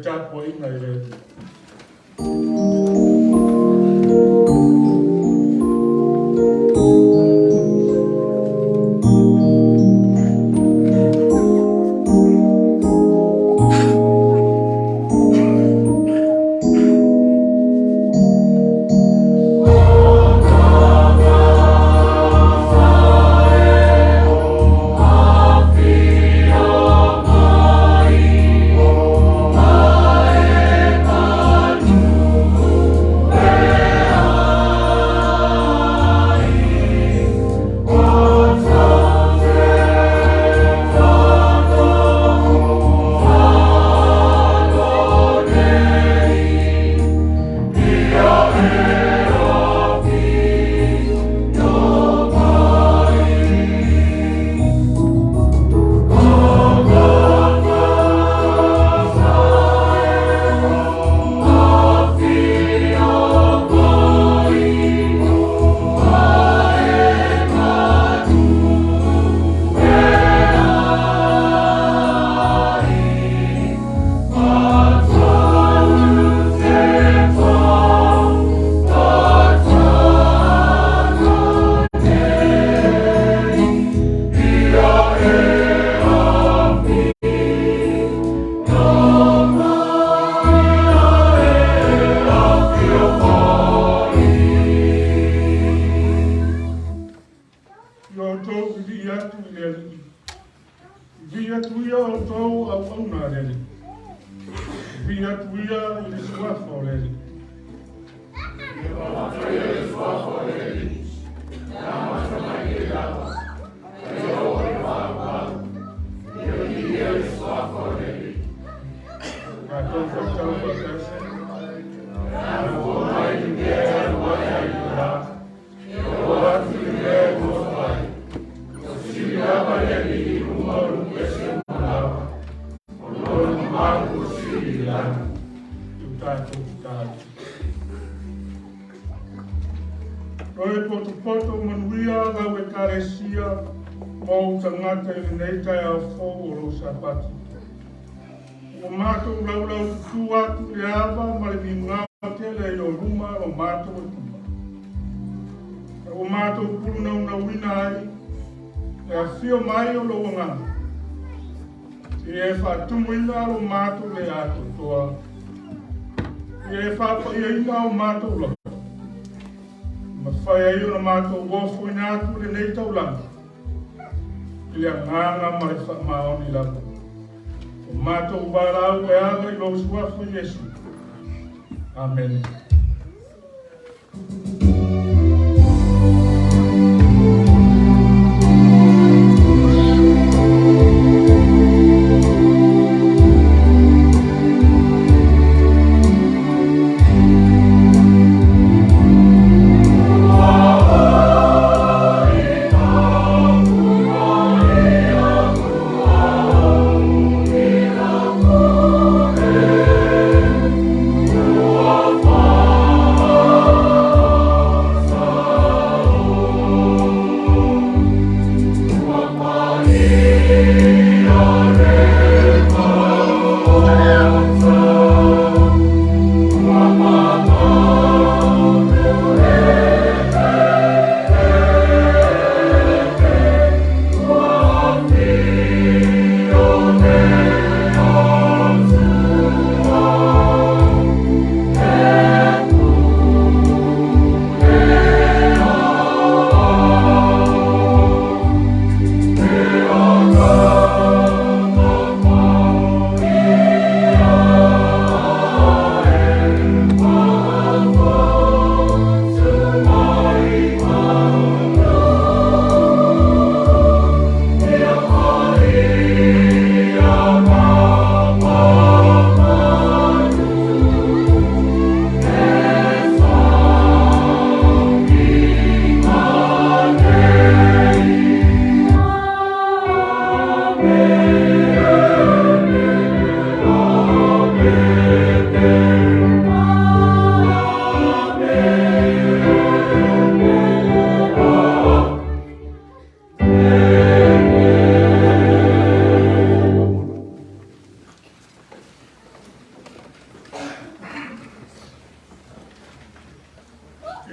Tapuaiga i le Atua. Ia outou vivii atu i le Alii, vivii atu ia outou auauna a le Alii, vivii atu ia i le suafa o le Alii. Tatou faitau faatasi. Nofo mai le mea e alu ai i le la, o atu i le mea e nofo ai. Ua sili lava le Alii i luga o nuu ese ma lava, o lona mamalu ua sili i le lagi. I o tatou tatalo. Loe potopoto manuia lau Ekalesia ma ou tagata i lenei taeao fou o lou Sapati. Ua matou laulau tutu atu i le ava ma le migao tele i o luma lo matou Atua. Ua matou pulunaunauina ai le afio mai o lou Agaga, seia e faatumuina lo matou le atoatoa, ia e faapaiaina o matou loto, mafai ai ona matou ofoina atu lenei taulaga i le agaga ma le faamaoni lava. O matou valaau e ala i lou suafa Iesu. Amene.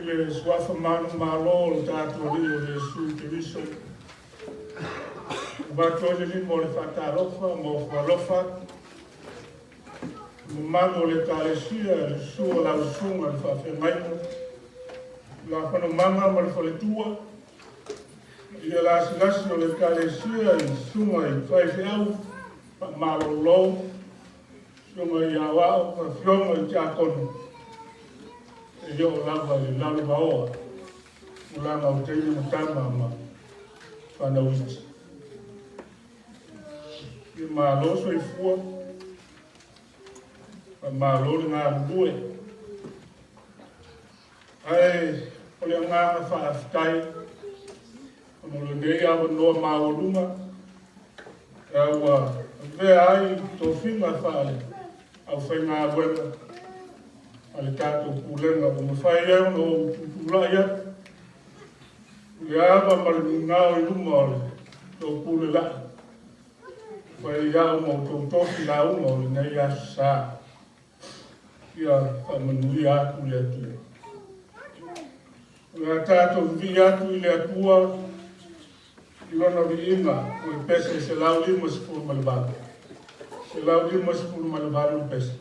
I le suafa manumalo o le tatou Alii o Iesu Keriso, e avatu ai le lima o le faatalofa ma ofo alofa atu i le mamalu o le Ekalesia i le susu o lau Susuga i le Faafeagaiga, Tulafonomaga ma le Faletua, paia lasilasi o le Ekalesia i susuga i faifeau faamalolo, susuga i aoao ma afioga i tiakono, seia oo lava i le lalovaoa, tulaga o teine ma tama ma fanau iti. Ia malo soifua, faamalo le galulue. Ae o le agaga faafetai ona o lenei avanoa maualuga ua avea ai tofiga faale-aufaigaluega a le tatou Pulega ua mafai ai ona ou tutulai atu i le ava ma le migao i luma o le tou pule laa, e fai ai au ma outou tofi lauga o lenei Aso Sa. Ia faamanuia atu le Atua. O le a tatou vivii atu i le Atua i Lona viiga o le pese 158. 158 le pese.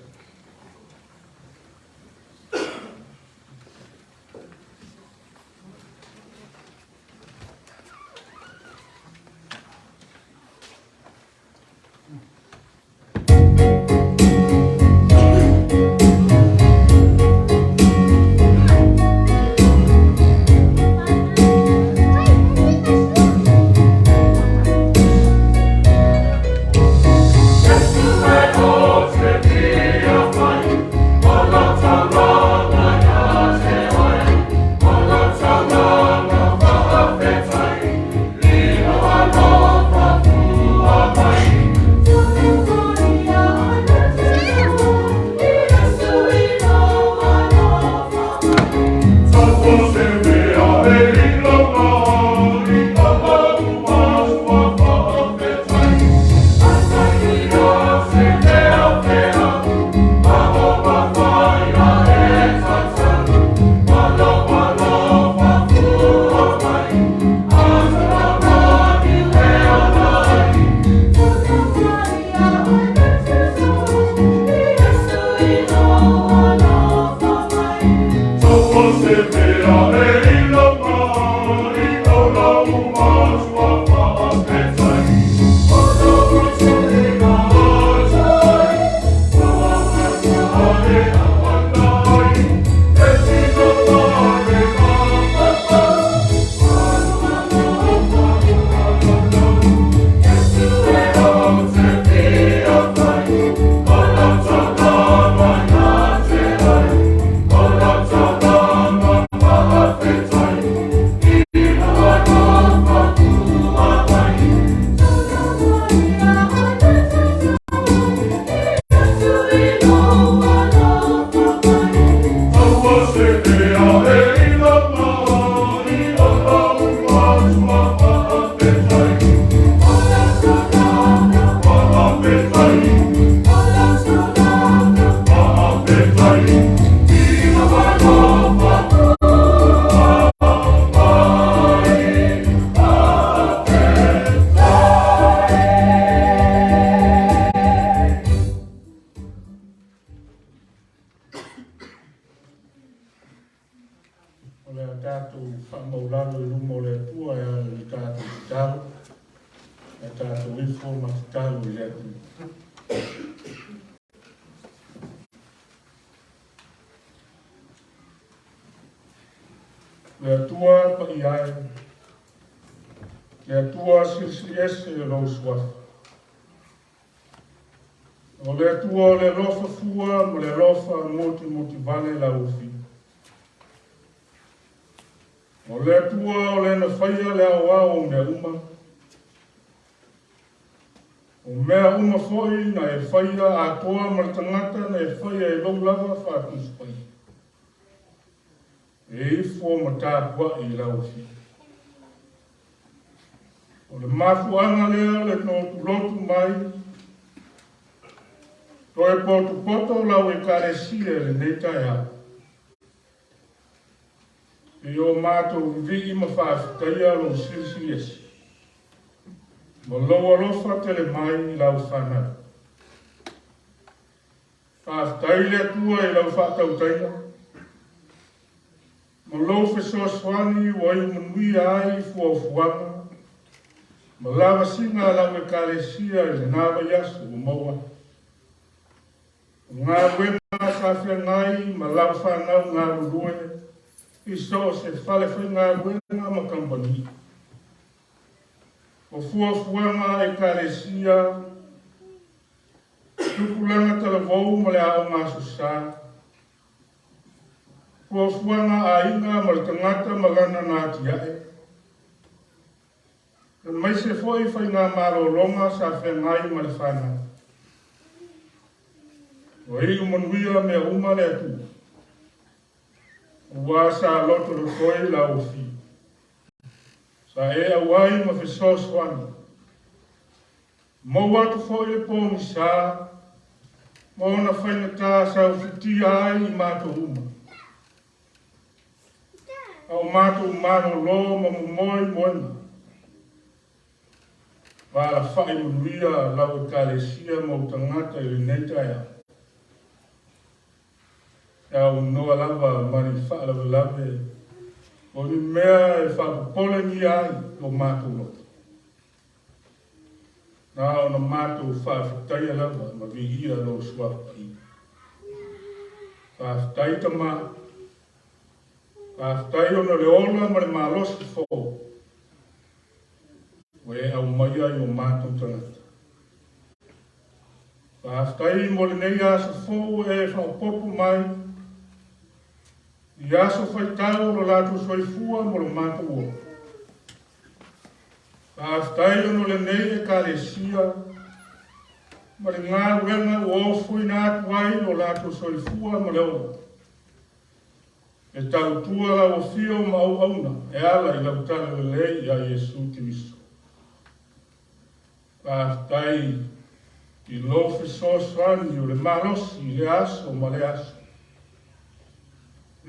O le a tatou faamaualalo i luma o le Atua e ala i le tatou tatalo, a tatou ifo ma tatalo i le Atua. Le Atua paia e, le Atua silisili ese lou suafa. O le Atua o le alofa fua ma le alofa motumotu vale lau ufi. O le Atua o le na faia le aoao o mea uma. O mea uma foi na e faia atoa ma le tagata na e faia e lou lava faatusipai. E ifo ma tapuai i lau ufi. O le mafuaaga lea o le lotulotu mai, toe potopoto lau Ekalesia i lenei taeao. I o matou vivii ma faafetaia lou Silisili Ese ma lou alofa tele mai i lau fanau. Faafetai le Atua i lau faatautaiga ma lou fesoasoani ua iu manuia ai fuafuaga ma lavasiga a lau Ekalesia i lena vaiaso ua maua atu. O galuega sa feagai ma lau fanau galulue i so o se fale faigaluega ma kamupani. O fuafuaga a Ekalesia, tupulaga talavou ma le aoga Aso Sa, fuafuaga a aiga ma le tagata ma lana na atiae, aemaise foi faigamalologa sa feagai ma le fanau. Ua iu manuia mea uma le Atua, aua sa lotolotoi lau afio. Sa e auai ma fesoasoani. Maua atu foi le pogisa ma ona faigata sa ufitia ai i matou uma. A o matou malolo ma momoe i moega. Ma alafai manuia lau Ekalesia ma ou tagata i lenei taeao. E aunoa lava ma ni faalavelave o ni mea e faapopolengia ai lo matou loto. Na ona matou faafetaia lava ma viia lou Suafa Paia. Faafetai Tama, faafetai ona o le ola ma le malosi fou ua e aumaia i o matou tagata. Faafetai mo lenei aso fou ua e faaopoopo mai i aso faitau o lo latou soifua ma lo matou ola. Faafetai ona o lenei Ekalesia ma le galuega ua ofoina atu ai lo latou soifua ma le ola, e tautua lau afio ma auauna e ala i lau talalelei ia Iesu Keriso. Faafetai i lou fesoasoani o le malosi i lea aso ma lea aso,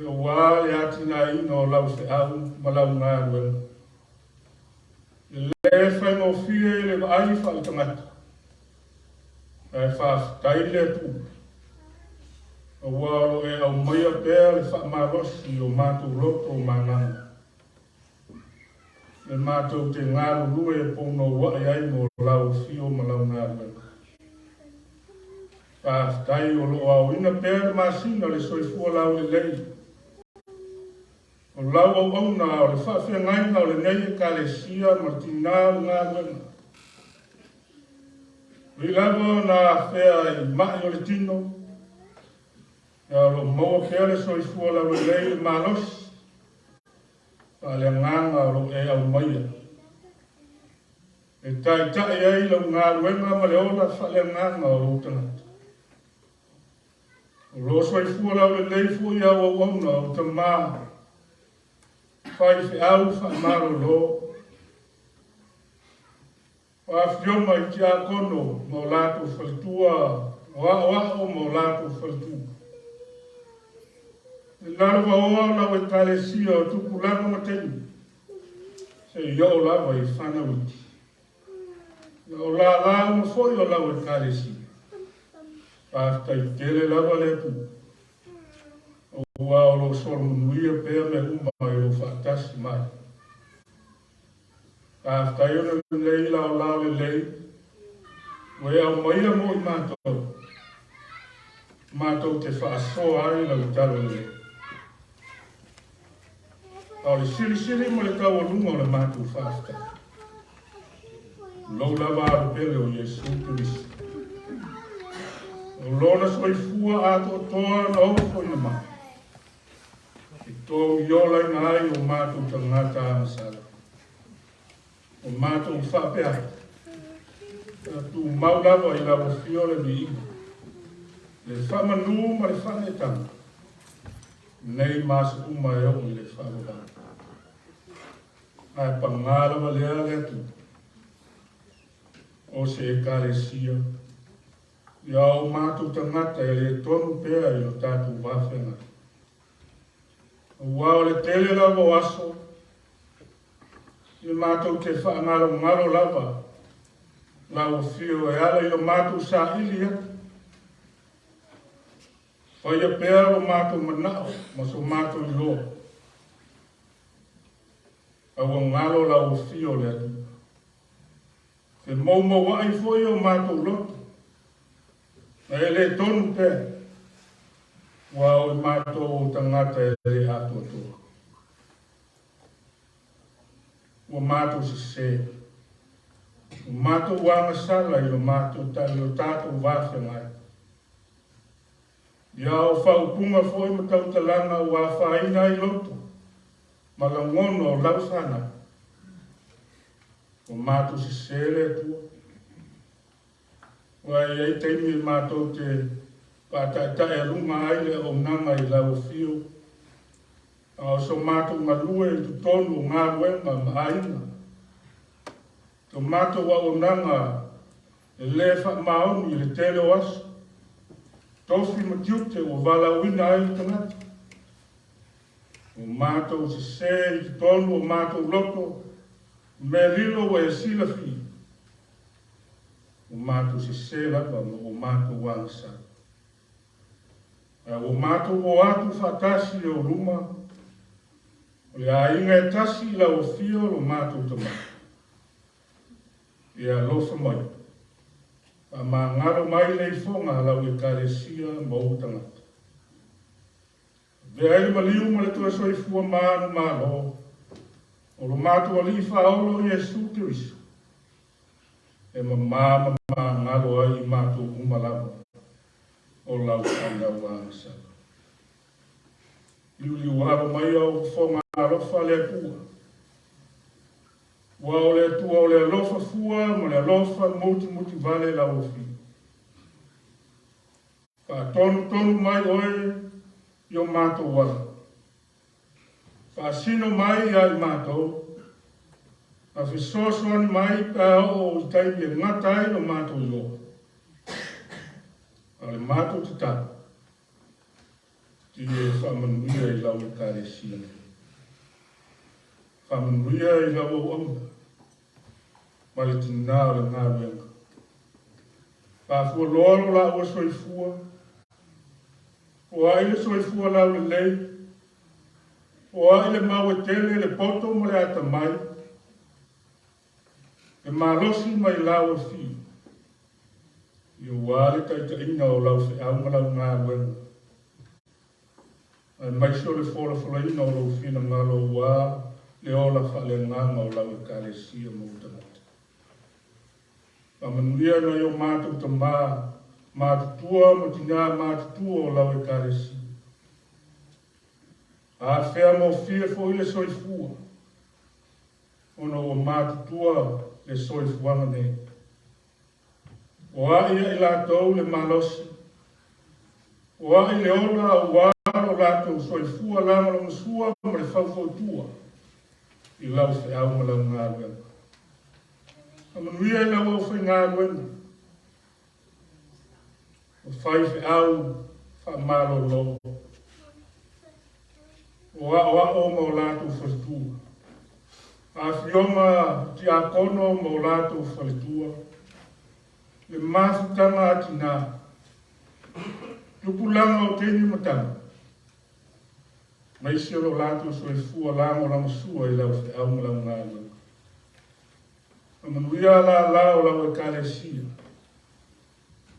aua le atinaeina o lau feau ma lau galuega. E le faigofie le vaai faaletagata, ae faafetai le Atua, aua o lo o e aumaia pea le faamalosi i o matou loto ma agaga, e matou te galulue e pounouai ai mo lau afio ma lau galuega. Faafetai o lo o aoina pea le masina le soifua laulelei o lau auauna o le faafeagaiga o lenei Ekalesia ma le tina o le galuega. Ui lava ona afea i mai o le tino, ae o lo o maua pea le soifua laulelei le malosi faaleagaga o lo o e aumaia e taitai ai lau galuega ma le ola faaleagaga o ou tagata. O lo o soifua laulelei foi au auauna o tama faifeau faamalolo, o afioga i tiakono ma o latou faletua, o aoao ma o latou faletua. E lalovaoa o lau Ekalesia o tupulaga ma teine, seia oo lava i fanau iti. Ia o lālā uma foi o lau Ekalesia. Faafetai tele lava le Atua, aua o lo o solomanuia pea mea uma i lou faatasi mai. Faafetai ona lenei laolao lelei ua e aumaia mo i matou, matou te faasoa ai lau tala lelei. A o le silisili ma le taualuga o le matou faafetai, lou lava alo pele o Iesu Keriso, o lona soifua atoatoa na ofoina mai, e togiolaina ai o matou tagata agasala, o matou faapea atu, e tumau lava i lau afio le viiga, le faamanu ma le faaneetaga, nei ma aso uma e oo i le faavavau. Ae pagā lava lea le Atua, o se Ekalesia, ia o matou tagata e le tonu pea i lo tatou va feagai. Aua o le tele lava o aso, ia matou te faagalogalo lava lau afio e ala i lo matou saili atu. Faia pea lo matou manao ma so matou iloa. A ua galo lau afio le Atua. Femoumouai foi o matou loto, ae le tonu pea, ua o i matou o tagata e le atoatoa. Ua matou sesē, ua matou agasala i lo matou i lo tatou va feagai. Ia o faaupuga foi ma tautalaga ua afaina ai loto ma lagona o lau fanau. Ua matou sesē le Atua. Ua i ai taimi e matou te faataetaealuga ai le auaunaga i lau afio, a o so matou galue i totonu o galuega ma aiga. So matou auaunaga e le faamaoni i le tele o aso, tofi ma tiute ua valaauina ai le tagata. Ua matou sesē i totonu o matou loto, mea lilo ua e silafia. Ua matou sesē lava ma ua matou agasala. Ae ua matou o atu faatasi i ou luma, o le aiga e tasi i lau afio lo matou Tama. Ia alofa mai, faamagalo mai le ifoga a lau Ekalesia ma ou tagata. Avea ai le maliu ma le toe soifua manumalo o lo matou Alii Faaola o Iesu Keriso, e mamā ma magalo ai i matou uma lava o lau fanau agasala. Liuliualo mai au fofoga alofa le Atua, ua o le Atua o le alofa fua ma le alofa mutimutivale lau afio. Faatonutonu mai oe i o matou ala. Faasino mai ia i matou, ma fesoasoani mai pe a oo i taimi e gata ai lo matou iloa. A o le matou tatalo, ti e faamanuia i lau Ekalesia nei. Faamanuia i lau auauna ma le tinā o le galuega. Faafualoa lo laua soifua, o ai le soifua laulelei, o ai le mau e tele le poto ma le atamai, e malosi mai lau afio, aua le taitaiga o lau feau ma lau galuega, aemaise o le folafolaina o lou finagalo aua le ola faaleagaga o lau Ekalesia ma ou tagata. Faamanuia nai o matou tamā matutua ma tinā matutua o lau Ekalesia. Afea gofie foi le soifua, ona ua matutua le soifuaga nei. O ai ia i latou le malosi, o ai le ola aua lo latou soifua lagolagosua ma le faufautua i lau feau ma lau galuega. Faamanuia i lau aufaigaluega, o faifeau faamalolo, o aoao ma o latou faletua, afioga tiakono ma o latou faletua, le mafutaga a tinā, tupulaga o teine ma tama, aemaise o lo latou soifua lagolagosua i lau feau ma lau galuega. Faamanuia lālā o lau Ekalesia,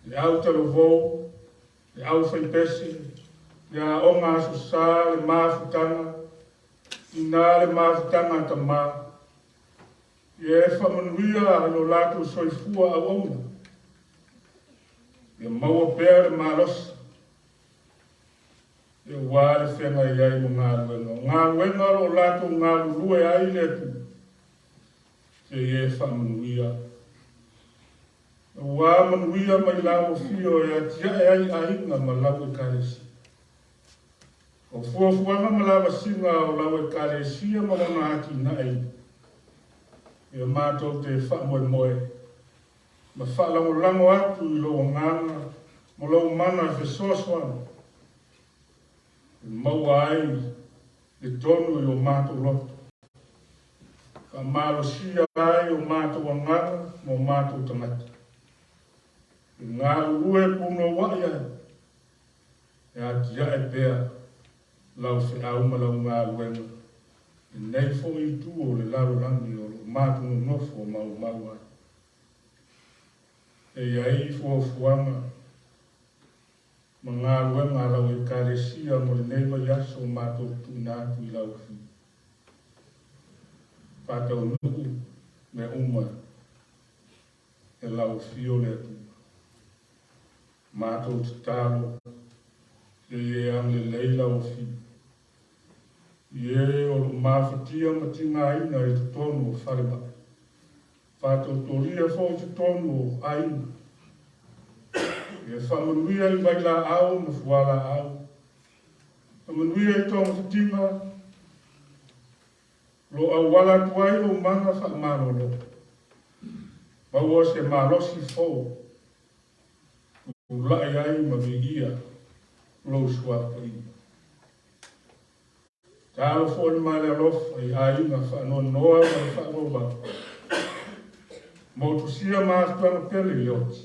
le au talavou, le au faipese, le aoga aso sa, le mafutaga, tinā le mafutaga a tamā, ia e faamanuia i lo latou soifua auauna, ia maua pea le malosi, aua le feagai ai ma galuega. O galuega o lo o latou galulue ai le Atua, se i e faamanuia. Aua manuia mai lau afio e atiae ai aiga ma lau Ekalesia. O fuafuaga ma lavasiga o lau Ekalesia ma lona atinaeina, ia matou te faamoemoe ma faalagolago atu i lou agaga ma lou mana e fesoasoani e maua ai I totonu i o matou loto, faamalosia ai o matou agaga ma o matou tagata. E galulue punouai ai, e atiae pea lau feau ma lau galuega i lenei foi itu o le lalolagi o lo o matou nonofo maumau ai. E i ai fuafuaga ma galuega a lau Ekalesia mo lenei vaiaso matou te tuuina atu i lau Afio. Faataunuu mea uma e lau Afio le Atua. Matou tatalo se i e agalelei lau Afio i e o lo o mafatia ma tigaina i totonu o falemai, faatautolia foi i totonu o aiga. Ia faamanuia i vailaau ma fualaau, faamanuia i togafitiga, o lo o auala atu ai lou mana faamalolo. Maua se malosi fou, tulai ai ma viia lou Suafa Paia. Tatalo foi ma le alofa i aiga faanoanoa ma le faavauvau, motusia ma afitoaga pele i le oti,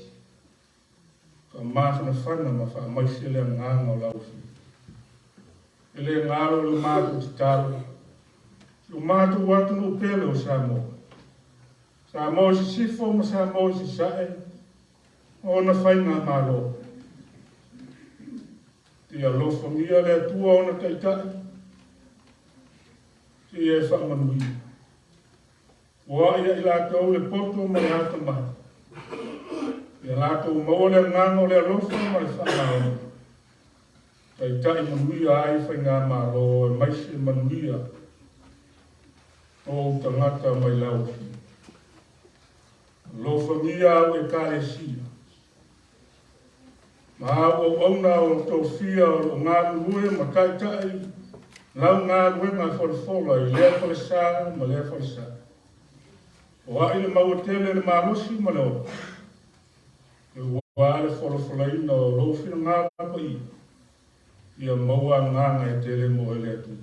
faamafanafana ma faamaise le agaga o lau Afio. E le galo le matou tatalo, si o matou atunuu pele o Samoa, Samoa i sisifo ma Samoa i sasae, ma ona faigamalo. Ia alofagia le Atua ona taitai, se i e faamanuia. Ua ia i latou le poto ma le atamai, ia latou maua le agaga o le alofa ma le faamaoni, taitai manuia ai faigamalo aemaise manuia o ou tagata mai lau Afio. Alofagia au Ekalesia, ma au auauna o tofia o lo o galulue ma taitai lau galuega folafola i lea falesa ma lea falesa. O ai le maua tele le malosi ma le ola, aua le folafolaina o lou finagalo paia, ia maua agaga e tele mo oe le Atua.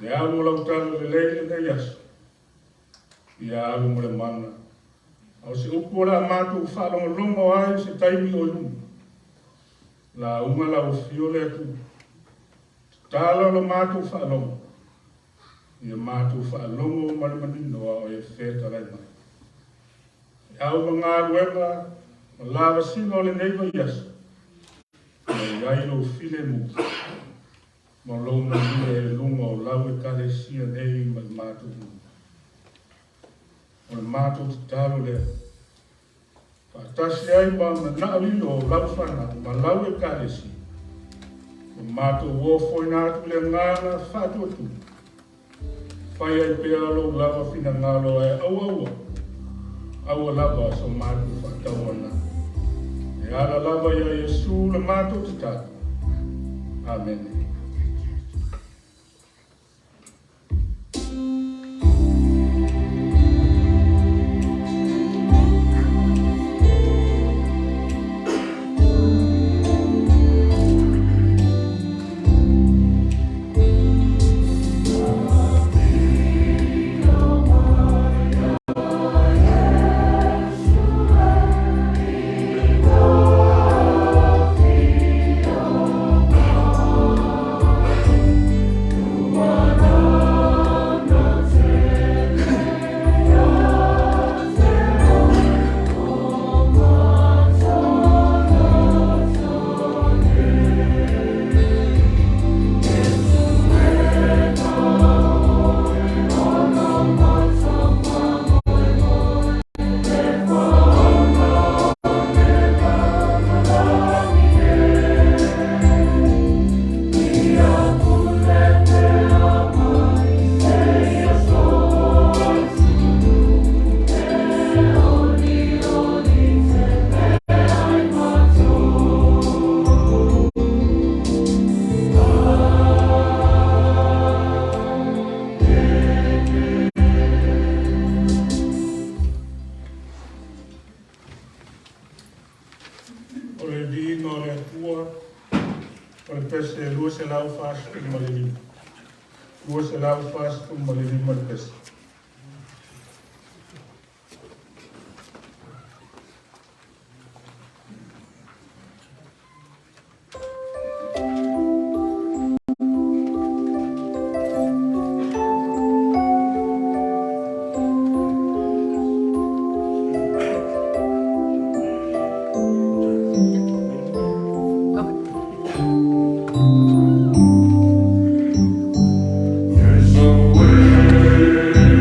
Le alu o lau tala lelei lenei aso, ia alu ma le mana. A o se upu o le a matou faalogologo ai se taimi o i luma, lauga lau Afio le Atua. Tatala lo matou faalogo, ia matou faalogo ma le manino a o e fetalai mai. E au ma galuega ma lavasiga o lenei vaiaso, ia i ai lou filemu ma lou manuia i luga o lau Ekalesia nei ma le matou nuu. O le matou tatalo lea, faatasi ai ma manao lilo o lau fanau ma lau Ekalesia, o matou ofoina atu le agaga faatuatua, fai ai pea lou lava finagalo ae aua aua, aua lava so matou faatauana. E ala lava ia Iesu le matou tatalo. Amene. O le viiga o le Atua, o le pese 245. 245 le pesa. There's a way.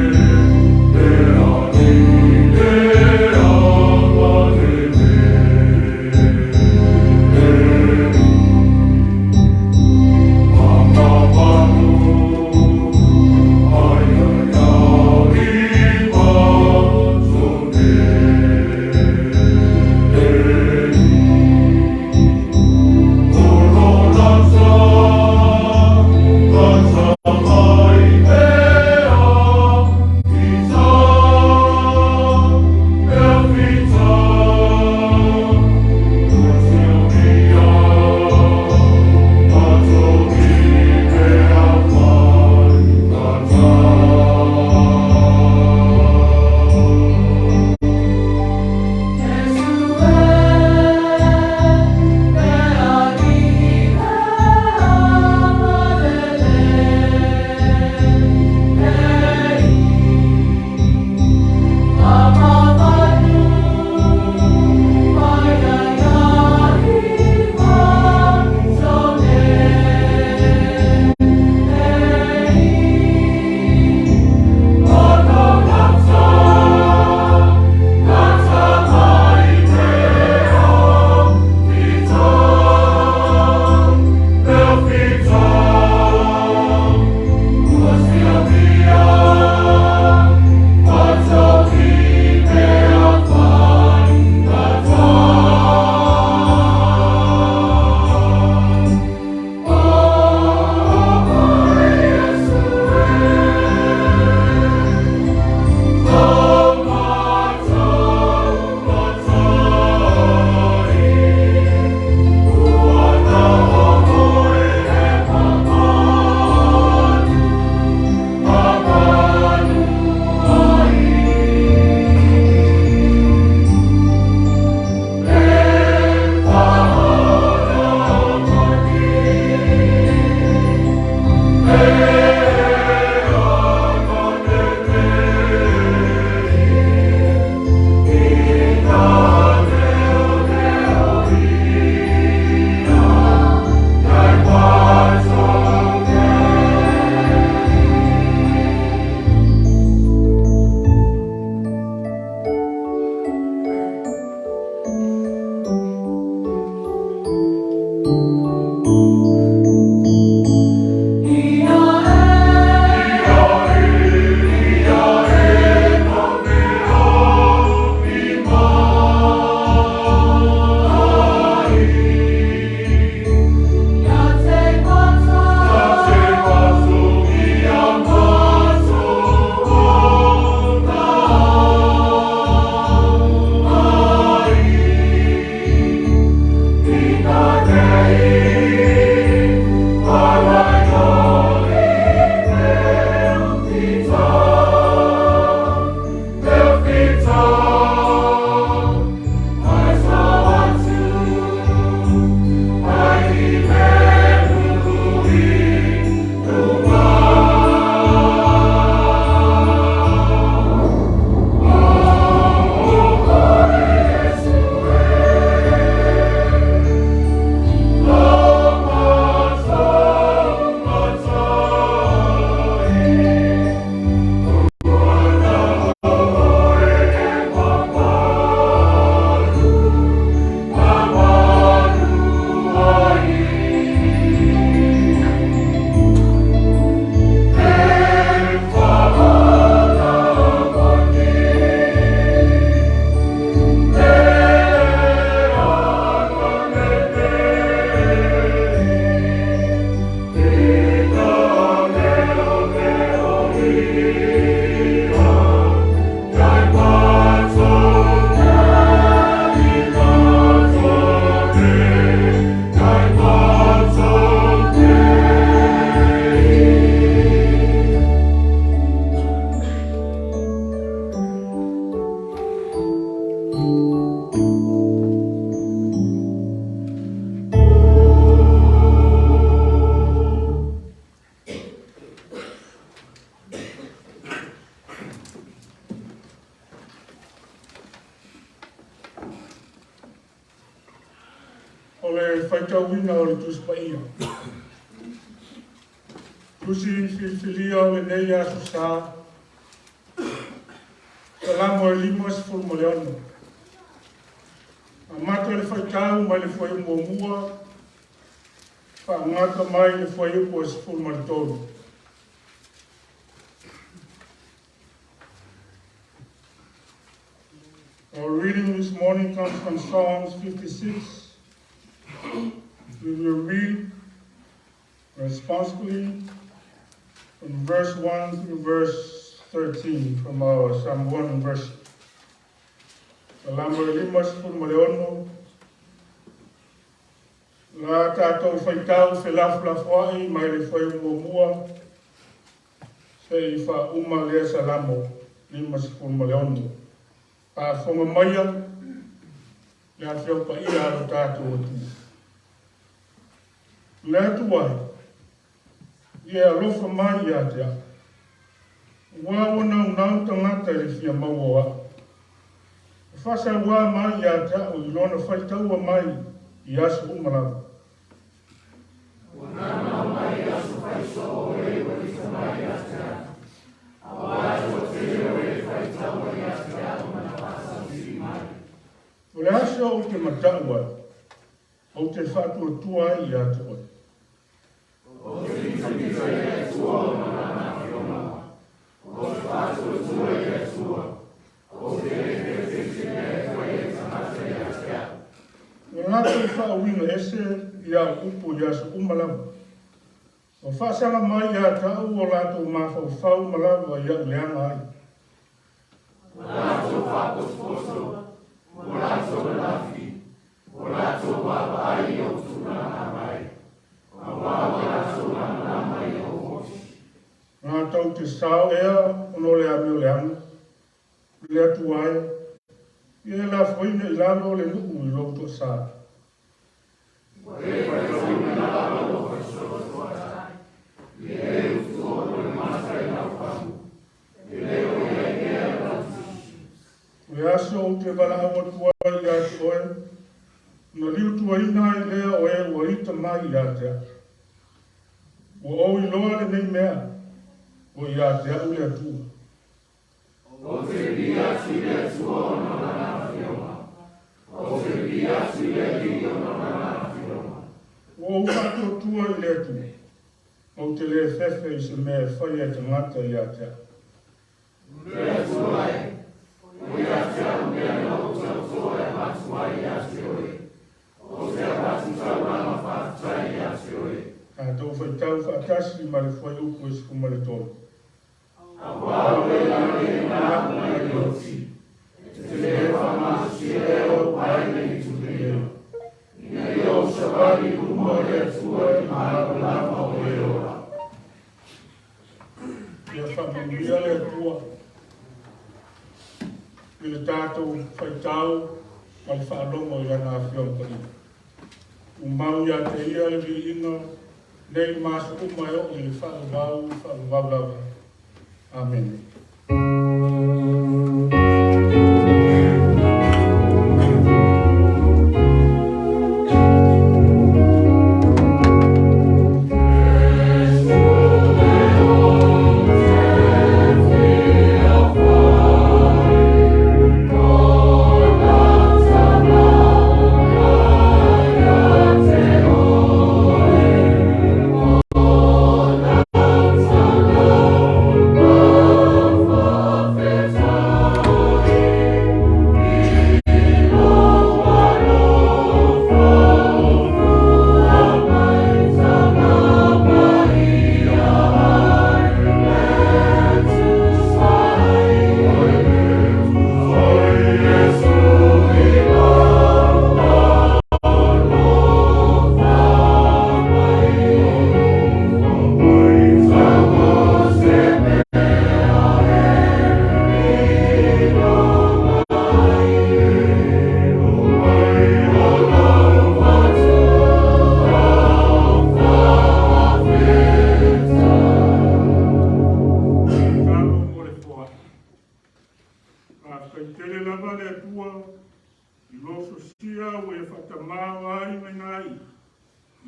faitauina o le Tusi Paia. Tusi filifilia o lenei Aso Sa, Salamo e 56. Amata le faitau mai le fuaiupu muamua, faagata mai le fuaiupu e 13. Our reading this morning comes from Psalms 56. We will read responsively from verse 1 through verse 13 from our Psalm 1 verse. Salamo e 56. La tatou faitau felafolafoai mai le fuaiupu muamua seia faauma lea Salamo 56. Faafofoga maia le Afioga Paia a lo tatou Atua. Le Atua e, ia e alofa mai ia te au. Aua ua naunau tagata i le fia maua o au. Ua faasauā mai ia te au i lona faitaua mai i aso uma lava. Ua naunau mai i aso faisoo o e ua ita mai ia te au, aua e toatele o e faitaua ia te au ma na faasausili mai. O le aso ou te matau ai, ou te faatuatua ai ia te oe. Ou te mitamita i le Atua ona o lana afioga, ou te faatuatua i le Atua, ou te le fefe i se mea e fai ai tagata ia te au. Ua latou faauiga ese i au upu i aso uma lava. Ua faasaga mai ia te au o latou mafaufau ma lava i au leaga ai. Ua latou faapotopoto, ua latou lalafi, ua latou vaavaai i ou tulaga mai, aua ua latou lamalama i ou oti. Latou te sao ea ona o le amio leaga, le Atua e, ia e lafoina i lalo le nuu i lou toasa. Ua le faitauina lava lou faisoasoatai, i le utua o le mata i lau fagu, e le o i ai ea lau tusi. O le aso ou te valaau atu ai ia te oe, ona liutuaina ai lea o e ua ita mai ia te au. Ua ou iloa lenei mea, ua ia te au le Atua. Ou te vivia atu i le Atua ona o lana afioga, ou te vivia atu i le Alii ona o lana afioga. Ua ou faatuatua i le Atua, ou te le fefe i se mea e faia e tagata ia te au. Le Atua e, ua ia te au mea na ou tauto e avatu ai ia te oe, ou te avatu taulaga faafetai ia te oe. Tatou faitau faatasi ma le fuaiupu e 13. Aua o le ave na apu mai i oti, e te le faamalosia ea ou aiga i tupe nei, ina ia ou savali i luma o le Atua i le malamalama o e ola. Ia faamanuia le Atua i le tatou faitau ma le faalogo i Lana Afioga Paia. Tumau ia te Ia le viiga nei ma aso uma e oo i le faavavau faavavau lava. Amene.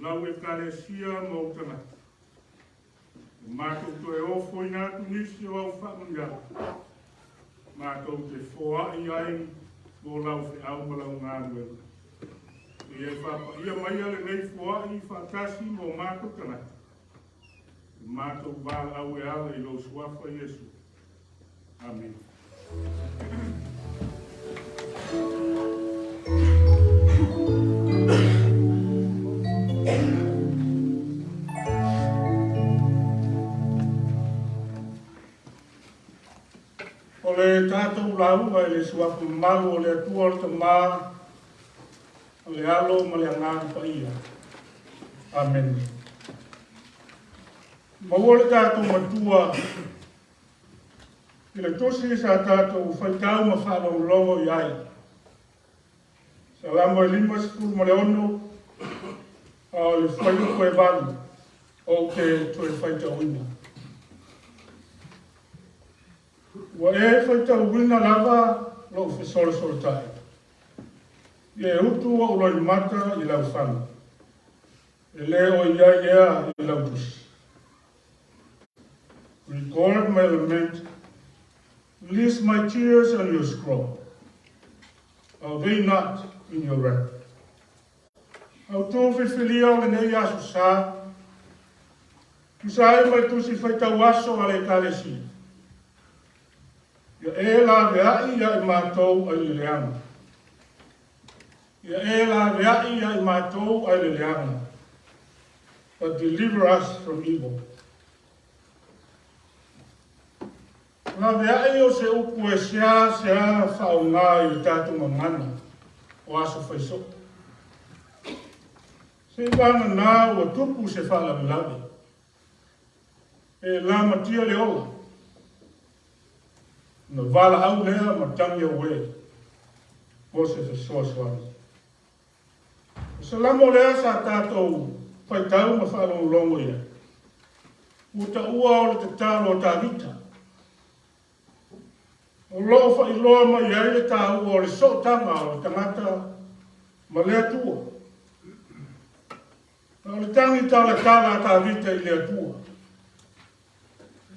Lau Ekalesia ma ou tagata. Ua matou toe ofoina atu nisi o au faamanuiaga, matou te foai ai mo lau feau ma lau galuega. Ia e faapaia maia lenei foai faatasi ma o matou tagata, ua matou valaau e ala i lou Suafa Iesu. Amene. O le tatou lauga i le Suafa mamalu o le Atua o le Tama, o le Alo ma le Agaga Paia. Amene. Maua le tatou Matua i le tusi sa tatou faitau ma faalogologo i ai. Salamo e 56, a o le fuaiupu e 8, ou te toe faitauina. Ua e faitauina lava lou fesolosolotai, ia e utu ou loimata i lau fana. E le o i ai ea i lau tusi. Record my lament, list my tears on your scroll. Are they not in your record? Autu filifilia o lenei aso sa, tusa ai ma le tusi faitau aso a le Ekalesia. Ia e laveai ia i matou ai le leaga. Ia e laveai ia i matou ai le leaga. But deliver us from evil. Laveai o se upu e seasea faaaoga i le tatou gagana o aso faisoo. Seiavagana ua tupu se faalavelave, e lamatia le ola, ona valaau lea ma tagi auē mo se fesoasoani. O Salamo lea sa tatou faitau ma faalogologo i ai, ua taua o le tatalo a Tavita. O lo o faailoa mai ai le taua o le sootaga o le tagata ma le Atua. A o le tagi talatala a Tavita i le Atua,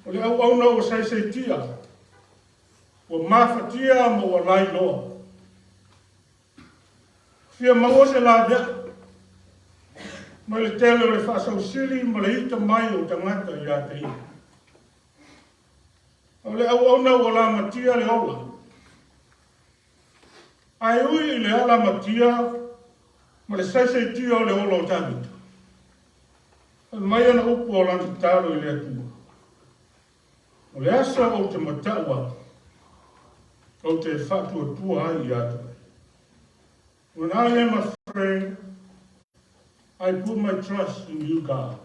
o le auauna ua saisaitia, ua mafatia ma ua lailoa. Fia maua se laveai mai le tele o le faasausili ma le ita mai o tagata ia te ia. O le auauna ua lamatia le ola. Ae ui i le alamatia ma le saisaitia o le ola o Tavita, fai mai ana upu o lana tatalo i le Atua, O le aso ou te matau atu, ou te faatuatua ai ia te oe. When I am afraid, I put my trust in you, God.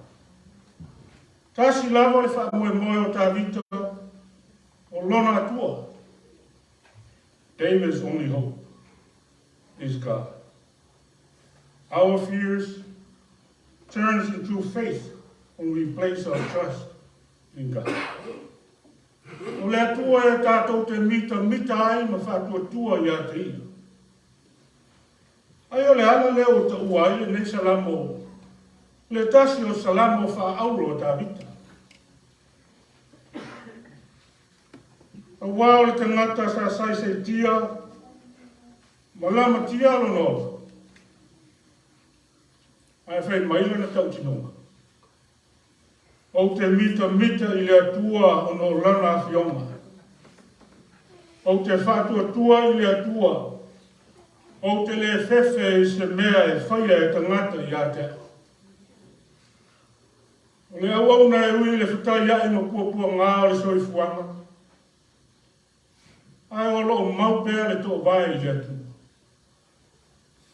Tasi lava le faamoemoe o Tavita, o lona Atua. David's only hope is God. Our fears turns into faith when we place our trust in God. O le Atua e tatou te mitamita ai ma faatuatua ia te Ia. Ai o le ala lea ua taua ai lenei Salamo, le tasi o Salamo faaauro a Tavita. Aua o le tagata sa saisaitia ma lamatia lona ola, ae fai mai lana tautinoga, Ou te mitamita i le Atua ona o Lana Afioga. Ou te faatuatua i le Atua, ou te le fefe i se mea e faia e tagata ia te au. O le auauna e ui i le fetaiai ma puapuaga o le soifuaga, ae o lo o mau pea le toovae i le Atua.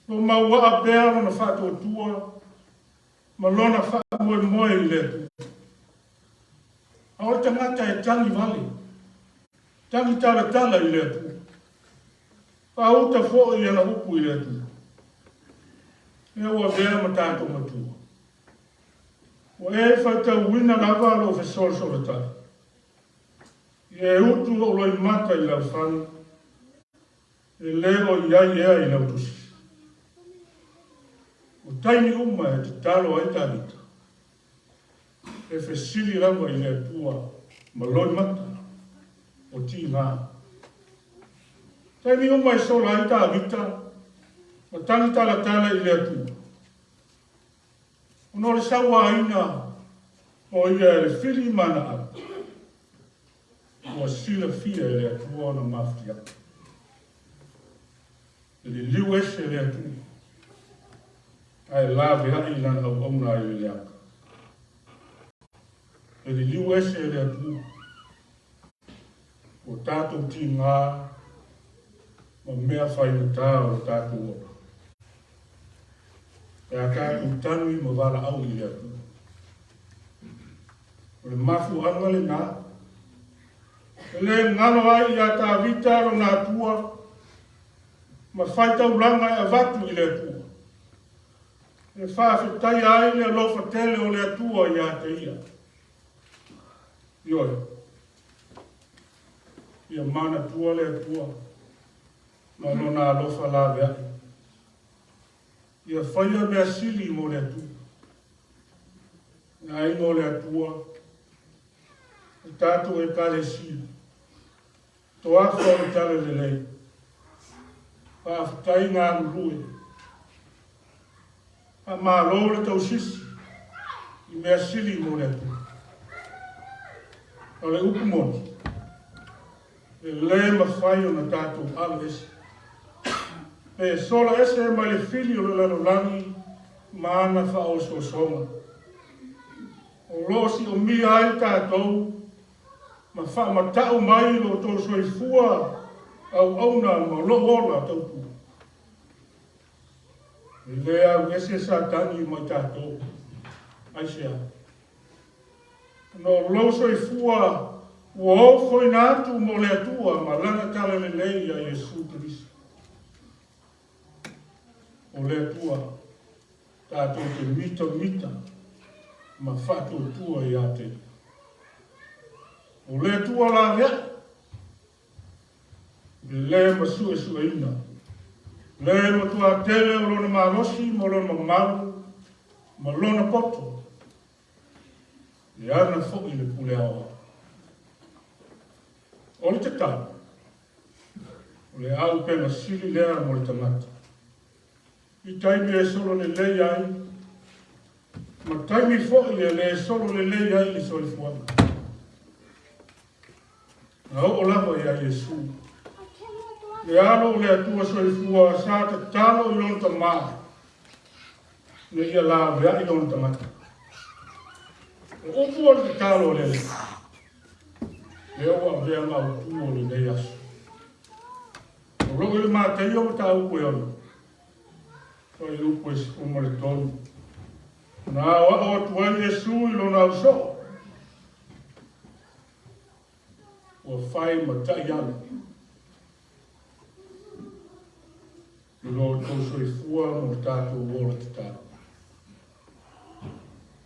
O lo o mauaa pea lona faatuatua ma lona faamoemoe i le Atua. A o le tagata e tagi vale, tagi talatala i le Atua, faauta foi ana upu i le Atua, lea ua avea ma tatou matua. Ua e faitauina lava lou fesolosolotai, ia e utu lou loimata i lau fale, e le o i ai ea i lau tusi. O taimi uma e tatalo ai Tavita, e fesili lava i le Atua ma loimata o tiga. Taimi uma e sola ai Tavita ma tagitalatala i le Atua, ona o le sauaina o ia e le fili ma ana alo, ua silafia e le Atua ona mafatiaga. E liliu ese le Atua, ae laveai i lana auauna ai le leaga. E liliu ese le Atua, ua tatou tiga ma mea faigata o le tatou ola. Pe a tatou tagi ma valaau i le Atua. O le mafuaaga lena, e le galo ai ia Tavita lona Atua ma faitaulaga e avatu i le Atua, e faafetaia ai le alofa tele o le Atua ia te ia. Ioe, ia manatua le Atua ma lona alofa laveai. Ia faia mea sili mo le Atua. Le aiga o le Atua, le tatou Ekalesia, toafa o le Talalelei, faafetai galulue, faamalo le tausisi i mea sili mo le Atua. O le upu moni, e le mafai ona tatou alo ese, pe sola ese mai le fili o le lalolagi ma ana faaosoosoga. O lo o siomia ai tatou ma faamatau mai lo outou soifua auauna ma lou ola tautua. E le alu ese Satani mai tatou. Aisea? Ona o lou soifua ua ofoina atu mo le Atua ma Lana talalelei ia Iesu Keriso. O le Atua tatou te mitamita ma faatuatua ia te Ia. O le Atua laveai, e le masuesueina, le matua tele o Lona malosi ma Lona mamalu ma Lona poto, e ana foi le pule aoao. O le tatalo, o le auupega sili lea mo le tagata. I taimi e solo lelei ai, ma taimi foi e le solo lelei ai le soifuaga. Na oo lava ia Iesu, le Alo o le Atua soifua sa tatalo i lona Tama, ina ia laveai lona tagata. O upu o le tatalo a le Alii, lea ua avea ma autu o lenei aso. O loo i le Mataio mataupu e 6, fuaiupu e 13. Na aoao atu ai Iesu i lona ausoo, ua fai ma taiala i lo outou soifua ma lo tatou ola tatalo.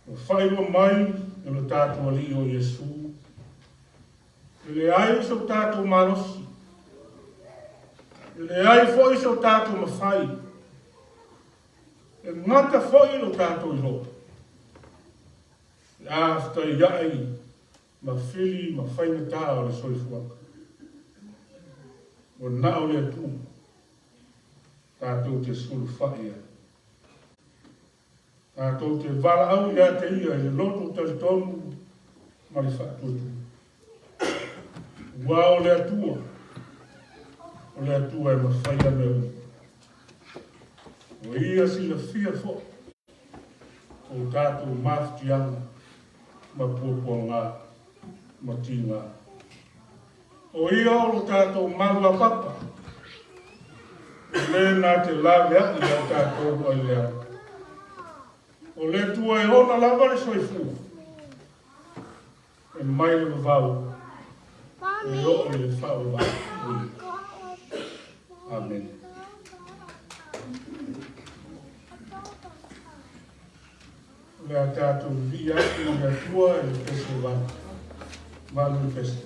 Ua faailoa mai e lo tatou Alii o Iesu, e leai so tatou malosi, e leai foi so tatou mafai, e gata foi lo tatou iloa, pe a fetaiai ma fili ma faigata o le soifuaga. Ua na o le Atua tatou te sulufai ai. Tatou te valaau ia te Ia i le loto talitonu ma le faatuatua. Aua o le Atua, o le Atua e mafaia mea uma. O Ia silafia foi o tatou mafatiaga ma puapuaga ma tiga. O Ia o lo tatou maluapapa, e le na te laveai ia tatou ai leaga. O le Atua e ona lava le soifua, e mai le vavau, e oo i le faavavau. Amene. O le a tatou vivii atu i le Atua i le pese e 8. 8 le pese.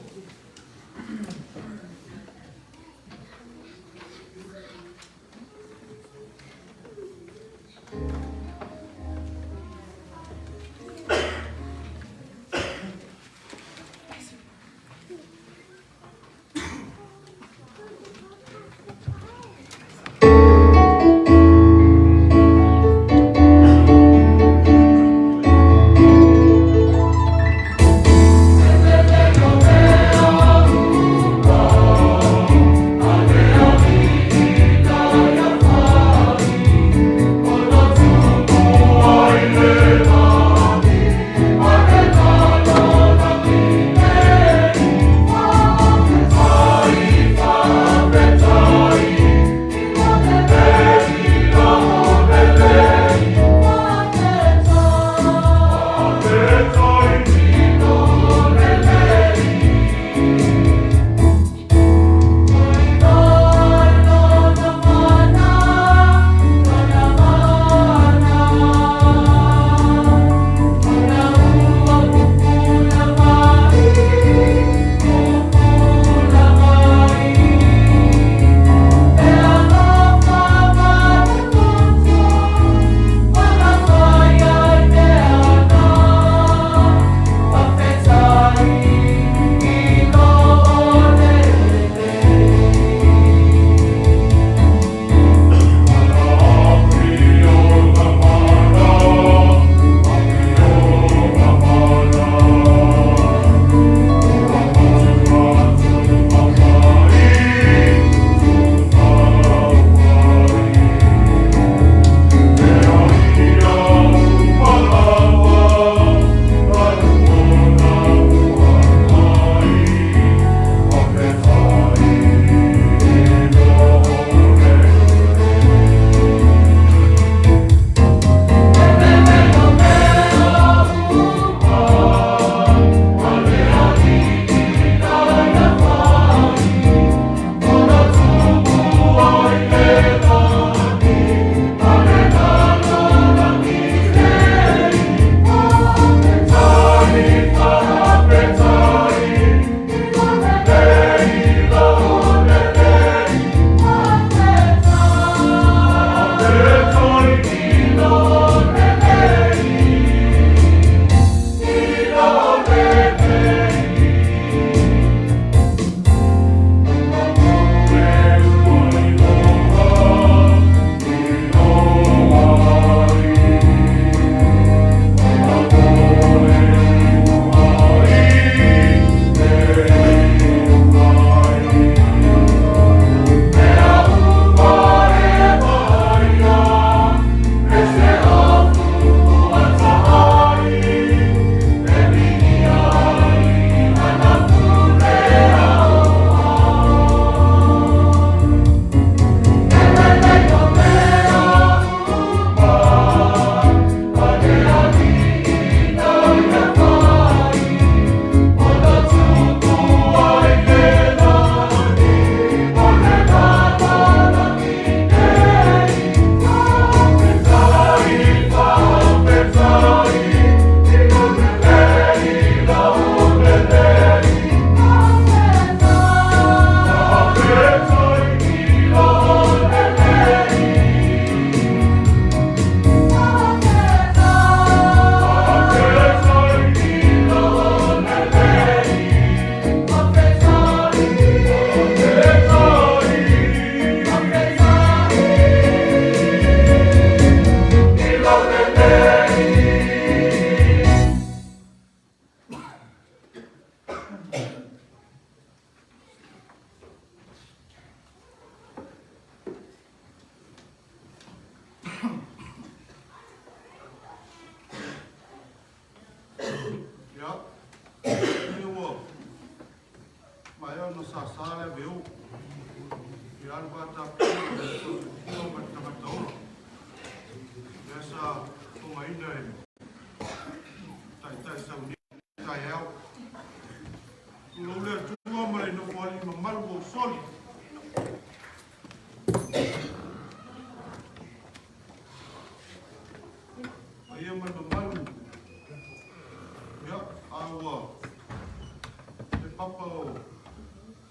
sasa le ave o. Ia alu vatapuia le Atua Soifua ma le Tagata Ola, lea sa fofogaina e le Taitai sauni i taeao. Tulou le Atua ma le Nofoalii mamalu ua ou soli. Paia ma le mamalu, ia, a ua le papa o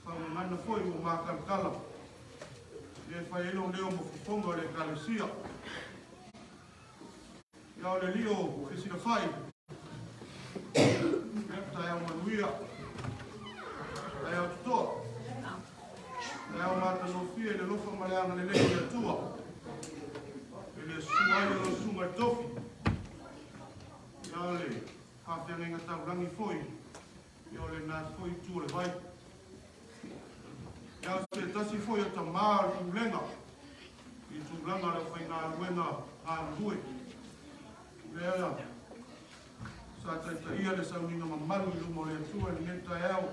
Faagagana foi ua matalatala, ia e fai ai lou leo ma fofoga o le Ekalesia. Ia o le alii o Fesilafai, ia taeao manuia, taeao totoa, taeao matagofie i le alofa ma le agalelei o le Atua, i le susu ai o lau susuga i le tofi, ia o le faafeagaiga taulagi foi, ia o lena foi itu o le vai. Ia o se tasi foi o tamā o le pulega i tulaga o le aufaigaluega galulue, lea sa taitaia le sauniga mamalu i luma o le Atua i lenei taeao,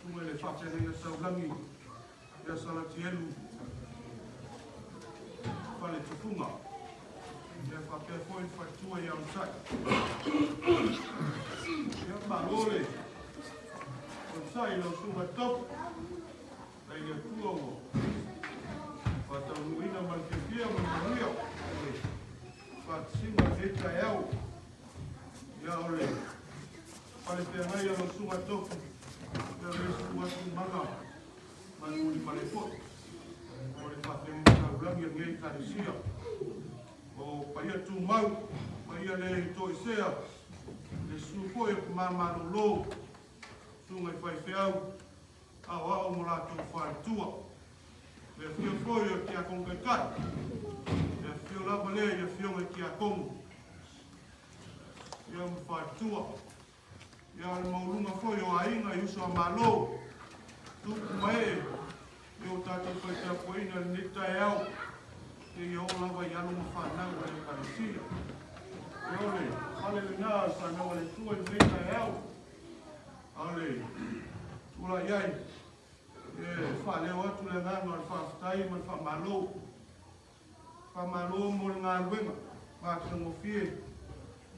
susuga i le faafeagaiga taulagi ia Salatielu Faletufuga, ia faapea foi le faletua ia Onosai. Ia malo le onosai i lau susuga i le tofi, faafetai i le Atua ua faataunuuina ma le fiafia ma le manuia o le faatasiga i lenei taeao. Ia o le falefeagai a lau susuga i le tofi, ia o le isi atu maga malimali ai foi o le faafeagaiga taulagi a lenei Ekalesia. O paia tumau, paia le toesea, le susu foi o tama malolo, susuga i faifeau, aoao ma latou faletua. Le afio foi o le Tiakono Taitai, le afio lava lea i afioga i Tiakono, ia ma faletua. Ia o le maualuga foi o aiga i uso a Malo, tupu ma ee i o tatou faitapuaiga i lenei taeao, seia oo lava i alo ma fanau a le Ekalesia. Ia o le fale lena o le fanau a le Atua i lenei taeao, a o le tulai ai e faaleo atu le agaga o le faafetai ma le faamalo. Faamalo mo le galuega matagofie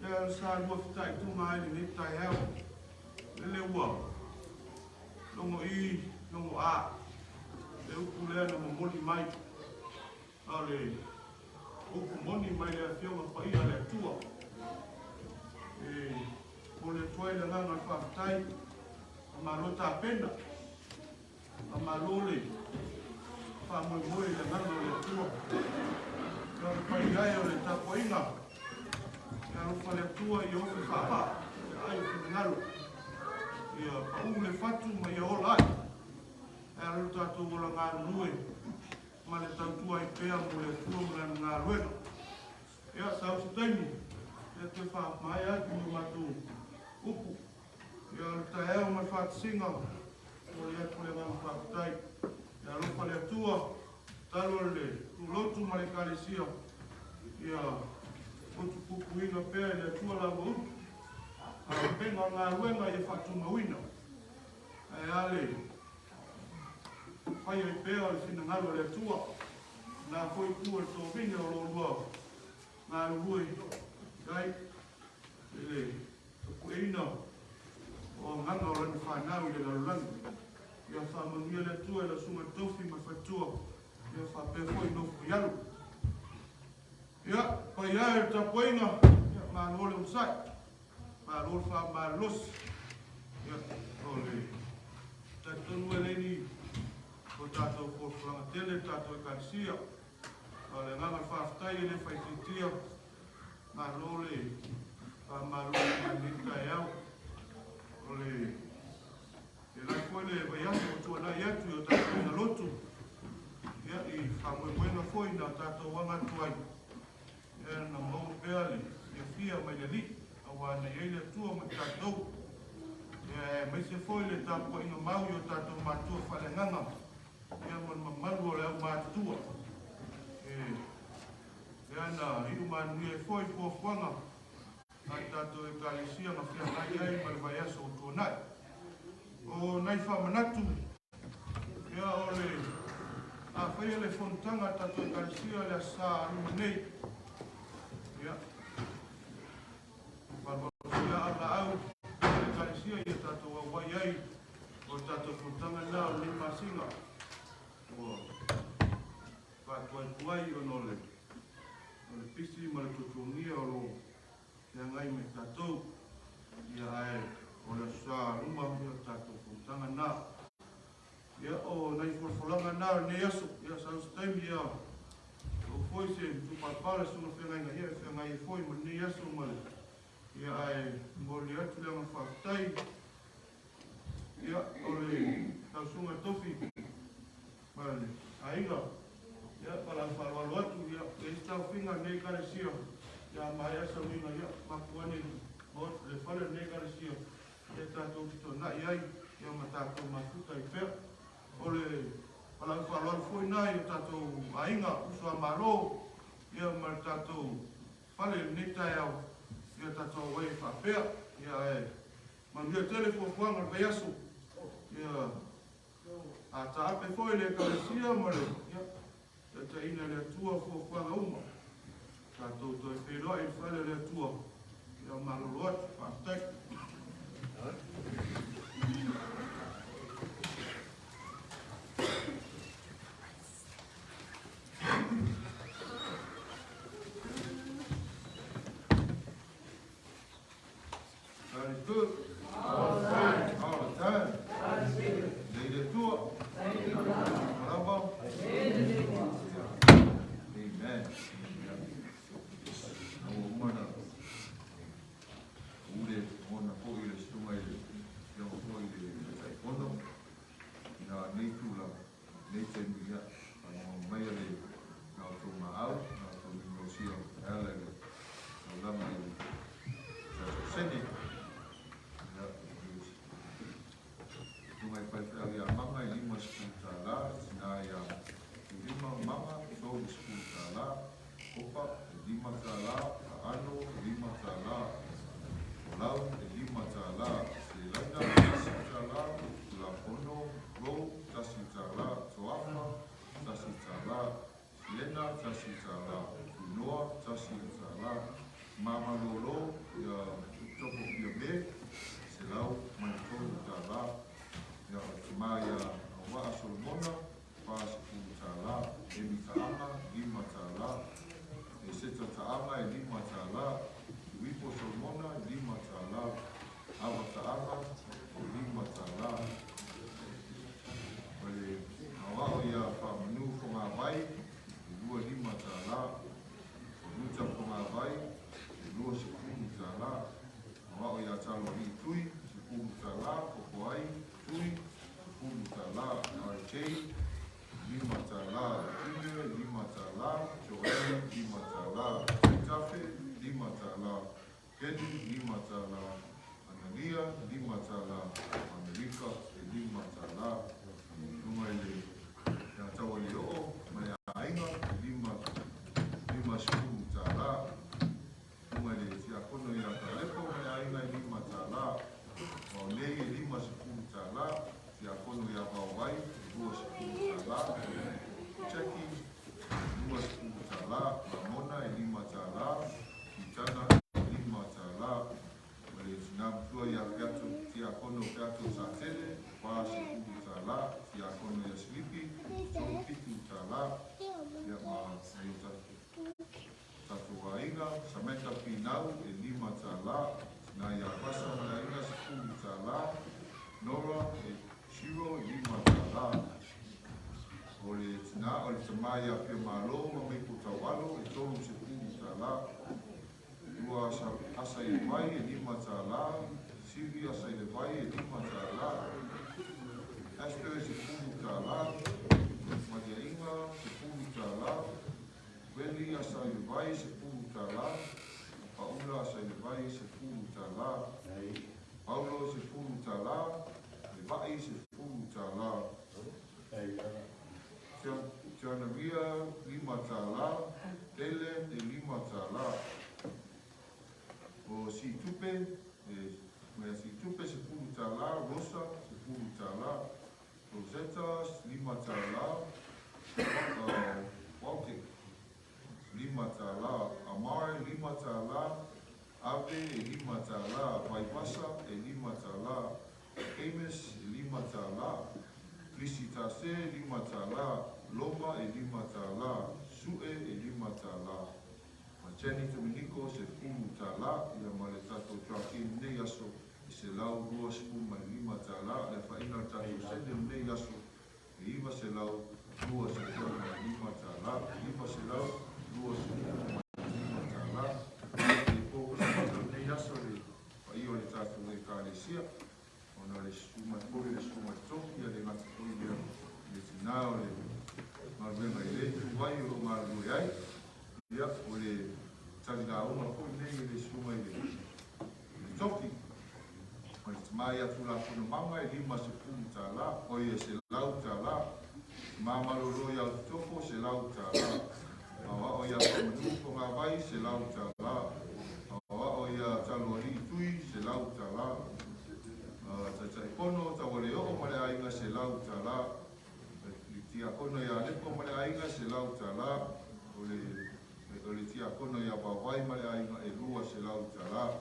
lea sa lua fitaituga ai i lenei taeao. Lele ua logo i logo a le upu lea na momoli mai, a o le upu moni mai le Afioga Paia a le Atua. E momoli atu ai le agaga o le faafetai, faamalo tapena. Faamalo le faamoemoe i le agaga o le Atua. Ia o le paia e o le tapuaiga, ia alofa le Atua ia ofi faavaa i aai o finagalo, ia pau le fatu ma ia ola ai. Ae a lo tatou ola galulue ma le tautua ai pea mo le Atua ma Lana galuega. Ia, sau se taimi, ia toe faamaea atu ma matou upu. Ia o le taeao ma le faatasiga, momoli atu le agaga faafetai. Ia alofa le Atua, tatalo le tulotu ma le Ekalesia, ia utupupuina pea e le Atua la ua utu, a o upega o le galuega ia faatumauina. Ae a le fai ai pea o le finagalo o le Atua, na foi itu o le tovine o lo oulua galulue ai i le tapueina o agaga o lana fanau i le lalolagi. Ia faamanuia le Atua i lau susuga i le tofi ma le faletua, ia faapea foi nofo i alo. Ia, paia e o le tapuaiga, ia malo le onosai, malo le faamalolosi. Ia, o le talitonu e le ni o tatou folafolaga tele le tatou Ekalesia, a o le agaga o le faafetai e le faaitiitia. Malo le faamalo mai lenei taeao. O le la foi le vaiaso ua tuanai atu i o tatou aiga lotu, ia, i faamoemoega foi na tatou aga atu ai, ia, na maua pea le fiafia mai le Alii, aua na i ai le Atua ma tatou. Ia, aemaise foi le tapuaiga mau i o tatou matua faaleagaga, ia, ma le mamalu o le aumatutua. E Lea na iu manuia ai foi fuafuaga a le tatou Ekalesia na feagai ai ma le vaiaso ua tuanai. O nai faamanatu. Ia, o le a faia le fonotaga a tatou Ekalesia i le Aso Sa a luma nei. Ia, valuvalusia aa o laau a le Ekalesia ia tatou auai ai o le tatou fonotaga lena o lenei masina ua faatuaituai ona o le pisi ma le tuatuagia o lo o feagai ma i tatou. Ia, ae o le Aso Sa a luma o le tatou fonotaga lena. Ia, o nai folafolaga na o lenei aso. Ia, sau se taimi, ia, oo foi se matupalapala i susuga feagaiga, ia, e feagai ai foi ma lenei aso ma le, ia, ae momoli atu le agaga faafetai. Ia, o le lau susuga Tofi ma le aiga, ia, valaau faaaloalo atu, ia, e i ai se taofiga a lenei Ekalesia, ia, a maea sauniga, ia, mapu ane i le fale o lenei Ekalesia, ia tatou fetuunai ai ia ma tatou mafuta ai pea. O le valaau faaaloalo foi lena i o tatou aiga, uso a Malo, ia ma le tatou fale i lenei taeao, ia tatou auai ai faapea. Ia ae manuia tele fuafuaga o le vaiaso. Ia a taape foi le Ekalesia ma le ia taitaiina e le Atua fuafuaga uma. Tatou toe feiloai i le fale o le Atua. Ia malolo atu. Faafetai. God is good. All the time. All the time. Lei le Atua. Malava. Amen. Na ua uma na ule ona foi le susuga i le afioga foi i le Taitaifono i na nei tulaga, nei taimi, ia, faalogologo maia le na outou maau, na outou minosia e ala i le taulaga i le tatou sene. Ia, Susuga i faifeau ia Maga e $50, tina ia Tuilima Maga $30, Kopa e $5, Aano e $5, Folau e $5, Selaina $1, Tulafono Roe $1, Toafa $1, Siena $1, Tunoa $1, Mamalolo ia Topo Fiame $103, ia o le tama ia Auvaa Solomona $40, Emi Taaga $5, Eseta Taaga e $5, Tuipo Solomona $5, Ava Taaga e $5. O le aoao ia Faamanu Fogavai e $25, o Ruta Fogavai e $20, aoao ia Taloalii Tui $10, Popoai Tui $10, RJ $5, Junior $5, Joanne $5, Taitafe $5, Kenny $5, Analia $5, Amerika e $5, luga i le ia Taualioo ma le aiga e $50, luga i le tiakono ia Kalepo ma le aiga e $5, o nei e $50, tiakono ia Vaovai e $20, Jackie $20, Ramona e $5, Kitana e $5, ma le tina matua ia Peato, tiakono Peato Satele, $40, tiakono ia Silipi, $37, ia ma nai o tatou aiga, Samantha Pinau e $5, tina ia Pasa ma le aiga $10, Nora e Shiro e $5. O le tina o le tama ia Pia Malo ma Maple Taualo e $30, Lua asa i le vai e $5, Sivi asa i le vai e $5, Esther e $10, Maliaiga $10, Weli asa i le vai $10, Paula asa i le vai $10, Paulo $10, Le Vai $10, Tianaria $5, Tele e $5. O Situpe, e, mea Situpe $10, Rosa $10, Rosetta, $5, Waltic, $5, Amare, $5, Ave, e $5, Vaivasa, e $5, Amos, e $5, Lisi Tase, $5, Loma, e $5, Su'e, e $5. Ma Jenny Dominiko, $10, ia ma le tatou drafee i lenei aso, e $125. Le afaina o le tatou sene i lenei aso, e $925, $925. Ia, e po foi se mata o lenei aso i le paia o le tatou Ekalesia, ona o le susu mai foi o le susuga i le tofi, ia le gata foi lea i le tina o le galuega i lea ituvai o lo o galulue ai. Ia, o le tali lauga foi lenei i le susuga i le tofi. O le tama ia Tulafono Maga e $50, oi e $100. Tama malolo ia Utofo $100. Aoao ia Faamanu Fogavai $100. Aoao ia Taloalii Tui $100. Taitaifono Taualeoo ma le aiga $100. Le tiakono ia Alepo ma le aiga $100. O le tiakono ia Vaovai ma le aiga e $200.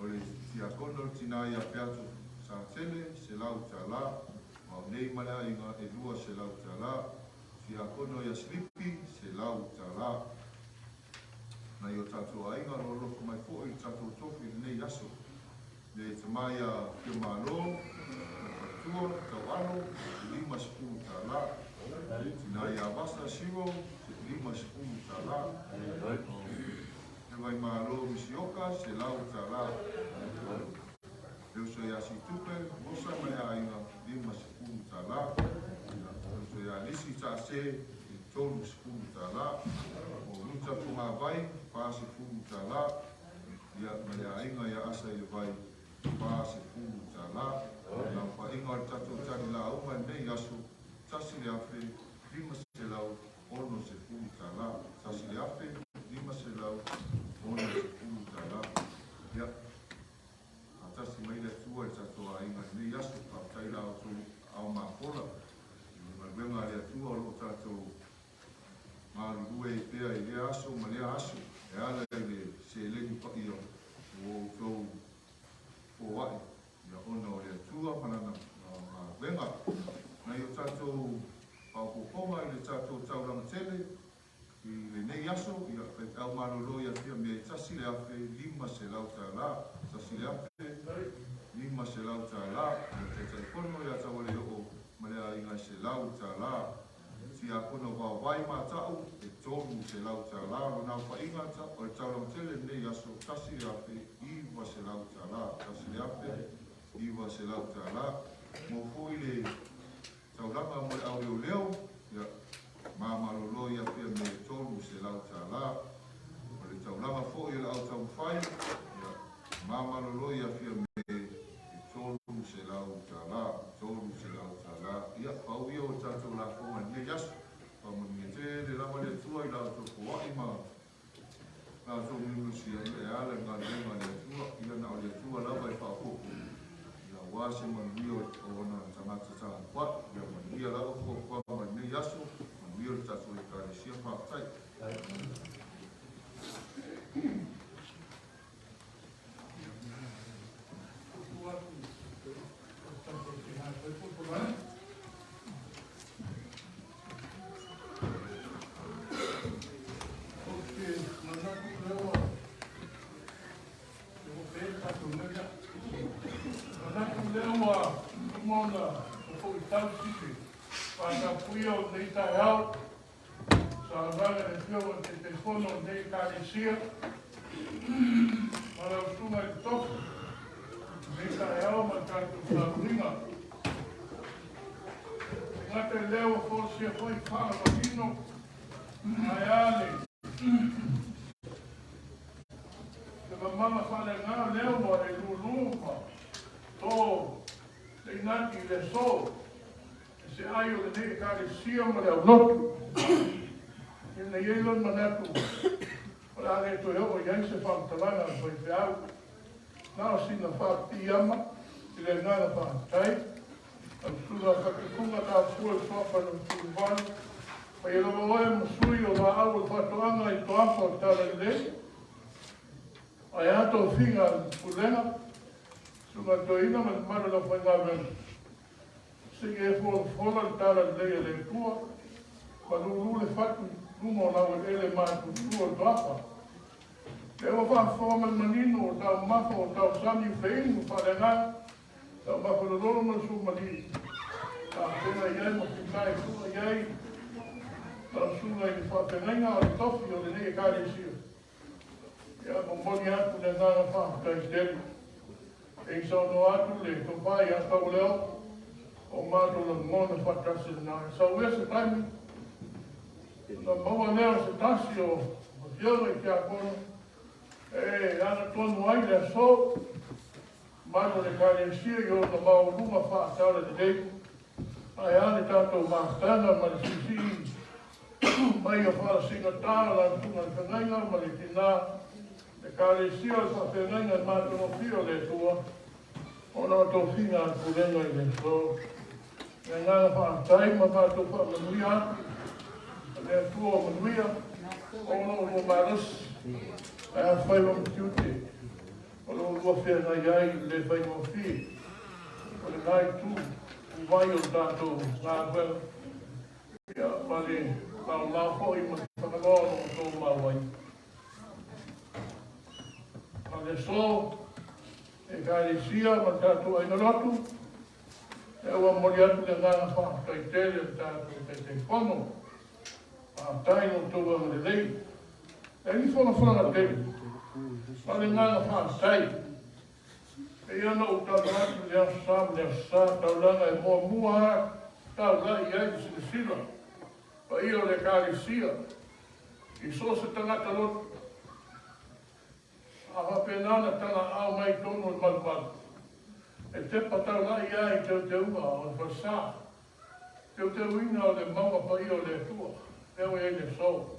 O le tiakono le tina ia Peato Satele $100. Vaonei ma le aiga e $200. Tiakono ia Slipi $100. Nai o tatou aiga o lo o alofa mai foi i le tatou tofi i lenei aso. Le tama ia Fiamalo, Fatua, Taualo, $50. Tina ia Vasa Siro, $50. Le Vaimalo Misioka, $100. Le uso ia Situpe, Mosa ma le aiga, $50. Le uso ia Lisi Taase, $30. O Ruta Fogavai, $40. Ia, ma le aiga ia Asa i le Vai, $40. Le aofaiga o le tatou tali lauga i lenei aso, $1,560. $1,560. Ia, faatasi mai le Atua i le tatou aiga i lenei aso. Faafetai la outou ao mafola i le galuega a le Atua o lo o tatou galulue ai pea i lea aso ma lea aso e ala i le seleni paia ua outou foai, ia, ona o le Atua ma lana galuega. Nai o tatou faaopoopoga i le tatou taulaga tele i lenei aso, ia, faifeau malolo ia Fiamē, $1,500, $1,500. Le Taitaifono ia Taualeoo ma le aiga e $100. Tiakono Vaovai Mata'u e $300. Lona aofaiga o le taulaga tele i lenei aso, $1,900, $1,900. Mo foi le taulaga mo le auleoleo, ia, ma malolo ia Fiamē e $300. O le taulaga foi o le au taumafai, ia, ma malolo ia Fiamē e $300, $300. Ia, pau ia o tatou lafoga i lenei aso. Faamanuia tele lava le Atua i la outou foai ma la outou musumusia e ala i le galuega a le Atua. Ia na o le Atua lava e faaopoopo, ia, aua se manuia o ona tagata tapuai. Ia manuia lava fuafuaga i lenei aso, manuia le tatou Ekalesia. Faafetai. Ou te manatu lea ua manatu lea ua uma ona fofoitau sise faatapuia o lenei taeao saunoaga i le Afioga i le Taitaifono o lenei Ekalesia ma lau Susuga i le Tofi lenei taeao ma le tatou sauniga. E gata i lea ua folasia foi faalamanino ae a le mamala faaleaga lea ua e lulu ma to leinati i le aso e se ai o lenei Ekalesia ma le aulotu. Ina i ai lona manatu o le a le toe oo i ai se faamatalaga a le faifeau, na o sina faapiiama i le agaga faafetai. Lau Susuga Faatufuga Tafua i Suafa le Matuluvale, paia lava oe ma sui o laau o le faatoaga i toafa o le Talalelei, ae a tofiga a le Pulega, Susuga i le Toeaina ma le mamalu o le aufaigaluega, se i e folafola le Talalelei a le Atua, ma lulu le fatu i luga o laueleele matutua o le toafa. Lea ua faafofoga ma le manino o taumafa o tausami feinu faaleagaga, taumafa lololo ma le suamalie, tapena i ai ma fitaituga i ai lau susuga i le faafeagaiga o le tofi o lenei Ekalesia. Ia momoli atu le agaga faafetai tele. E i saunoa atu le tofa ia Taualeo, o matou lagona faatasi lena. E sau ea se taimi, ona maua lea o se tasi o afioga i tiakono e agatonu ai le aso, mamalu o le Ekalesia i ona maualuga faatalalelei, ae a le tatou mafutaga ma le siisii mai o faalasiga ta o lau susuga i le feagaiga ma le tina Ekalesia o le faafeagaiga i le matagofie o le Atua ona o tofiga a le pulega i le aso. Le agaga faafetai ma matou faamanuia atu a le Atua o manuia o lo oulua malosi ae afai ma tiute o lo oulua feagai ai i le faigofie o lena itu uvai o le tatou galuega ia ma le laolao foi ma le Fagaloa o lo outou mau ai. A o le aso, Ekalesia ma le tatou aiga lotu, lea ua momoli atu le agaga faafetai tele o le tatou Taitaifono. Faafetai i lo outou agalelei. E leai ni folafolaga tele, a o le agaga faafetai. E pei ona ou talanoa atu i le Aso Sa ma le Aso Sa, taulaga e muamua lava taulai i ai le silasila paia o le Ekalesia i so o se tagata lotu. A faapena ona talaaao mai i totonu o le malumalu, e tepa taulai lava i teuteuga o le falesa, teuteuina o le mauga paia o le Atua, lea ua i ai le aso.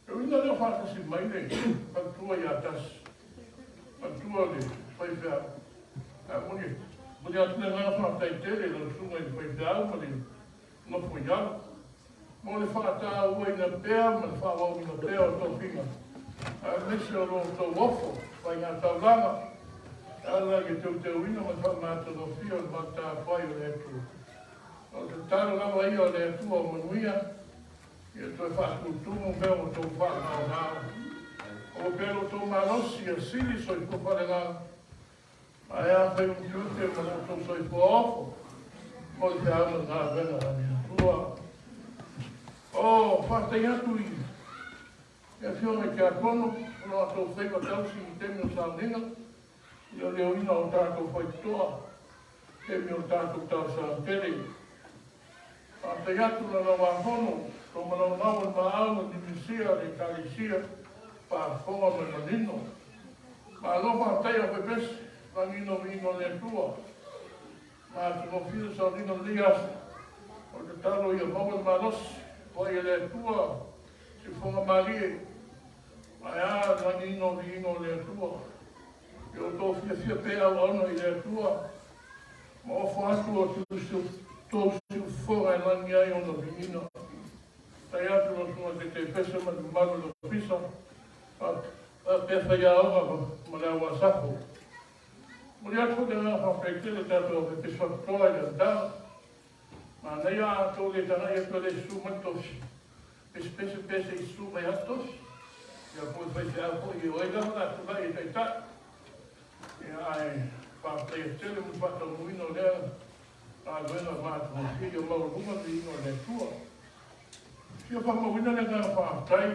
E uiga lea o faatasi mai le faletua ia Tasi, faletua o le faifeau. Ae momoli momoli atu le agaga faafetai tele i lau susuga i le faifeau ma le nofo i alo mo le faatauaina pea ma le faaauauina pea o tofiga, aemaise o lo outou ofo faigataulaga e ala i le teuteuina ma le faamatagofie o le matatafai o le Atua. O le tatalo lava ia o le Atua o manuia, ia toe faatutumu mea ua outou faagaogao. Aua pea lo outou malosi ia sili soifua faaleagaga, ae afai ma tiute ma lo outou soifua ofo mo le feau ma le galuega a le Atua. O faafetai atu i le afioga i tiakono o lo outou faiva tausi i taimi o sauniga, i le leoina o tatou faitotoa, taimi o tatou talosaga tele. Faafetai atu le Laulau-a-Fono, Tomalaumau o le Maau o le Nimisia o le Ekalesia, faafofoga ma le manino. Malo faafetai au faipese, lagina o viiga o le Atua. Matagofie le sauniga o lenei aso, o le tatalo ia maua le malosi, foai e le Atua siufofoga malie, ae a le lagiina o viiga o le Atua. Ia outou fiafia pea auauna i le Atua, ma ofo atu o tou siufofoga e lagi ai ona viiga. Tai atu lau susuga i le Taitaipese ma le mamalu o le ofisa, faapea faiaoga ma le au asafo. Momoli atu foi le agaga faafetai tele i tatou faipese faapitoa i le amataga. Manaia a outou le tagai atu e le susu mai le tofi, pesepese pe se i susu mai lava le tofi. Ia po o le faifeau foi o ai lava o le a tulai e taitai. Ia ae faafetaia tele mo le faataunuuina o lea galuega matagofie ia maualuga le viiga o le Atua. Fia faamauina le agaga faafetai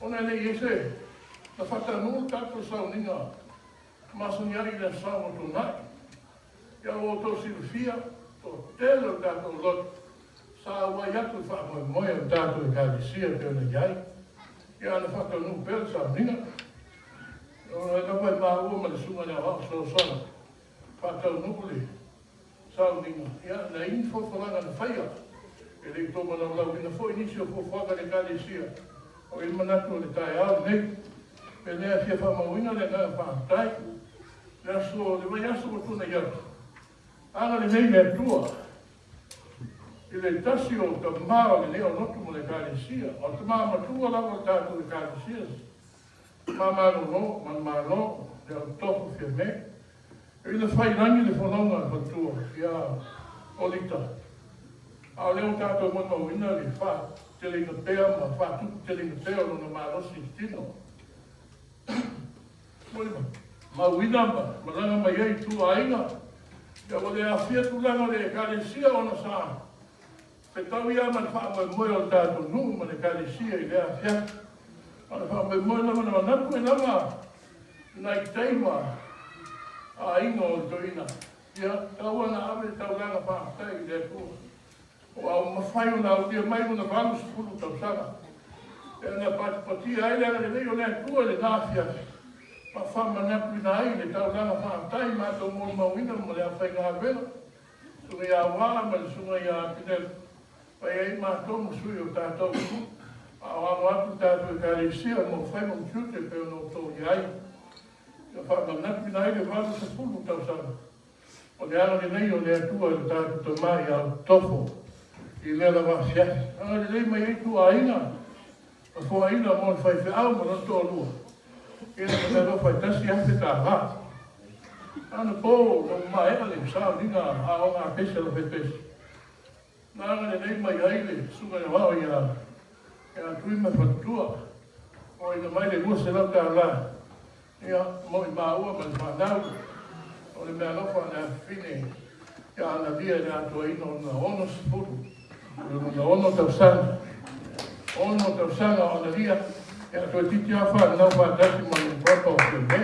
ona e le i ai se na faatanuu le tatou sauniga masani ai i le Aso Sa ua tuanai. Ia ua outou silafia, toatele o le tatou lotu sa auai atu i le faamoemoe o le tatou Ekalesia e pei ona i ai. Ia na faataunuu pea le sauniga. O lea lava e maua ma le Susuga i le Aoao Fesoasoani faataunuu le sauniga. Ia, na i ai ni folafolaga na faia, e le i tomalaulauina foi nisi o fuafuaga a le Ekalesia. O i ai le manatu o le taeao lenei, pe lea e fia faamauina le agaga faafetai. Le aso, le vaiaso ua tuanai atu, Agalelei le Atua i le tasi o tama o lenei aulotu ma le Ekalesia, o le tama matua lava o le tatou Ekalesia, tama malolo, manumalo, le au tofu Fiame. E ina fai lagi le folauga a le faletua ia Olita, a o lea ua tatou molimauina le faateleina pea ma faatuputeleina pea o lona malosi i le tino. Molimauina ma malaga mai ai i tua aiga, ia ua le aofia tulaga o le Ekalesia ona sa fetaui lava ma le faamoemoe o le tatou nuu ma le Ekalesia i lea afiafi. A o le faamoemoe lava na manatu e lava nai tai ma aiga o le toeaina, ia tatau ona ave le taulaga faafetai i le Atua ua mafai ona aulia mai lona 80 tausaga. Lea na patipatia ai le agalelei o le Atua i lena afiafi ma faamanatuina ai le taulaga faafetai matou molimauina ma le afaigaluega, Susuga ia Uaa ma le Susuga ia Pinelu, fai ai matou ma sui o tatou, a o alo atu le tatou Ekalesia mo faiva ma tiute e pei ona outou i ai. Ia faamanatuina ai le 80 tausaga o le agalelei o le Atua i lo tatou Tama ia Tofo i lea lava afiafi. Agalelei mai ai ituaiga ma foaiina mo le faifeau ma lona toalua, ia na mealofa e $1,000. Anapo na ua maea le sauniga a aoga pese a le aufaipesu, na agalelei mai ai le susuga i le aoao ia Tui ma le faletua, foaiina mai le $200 ia mo i maua ma le fanau, o le meaalofa a le afafine ia Analia i le atoaina o lona 60, lona 6 tausaga, 6 tausaga o Analia, ia toeitiiti lava fananau faatasi ma le papa o Fiame.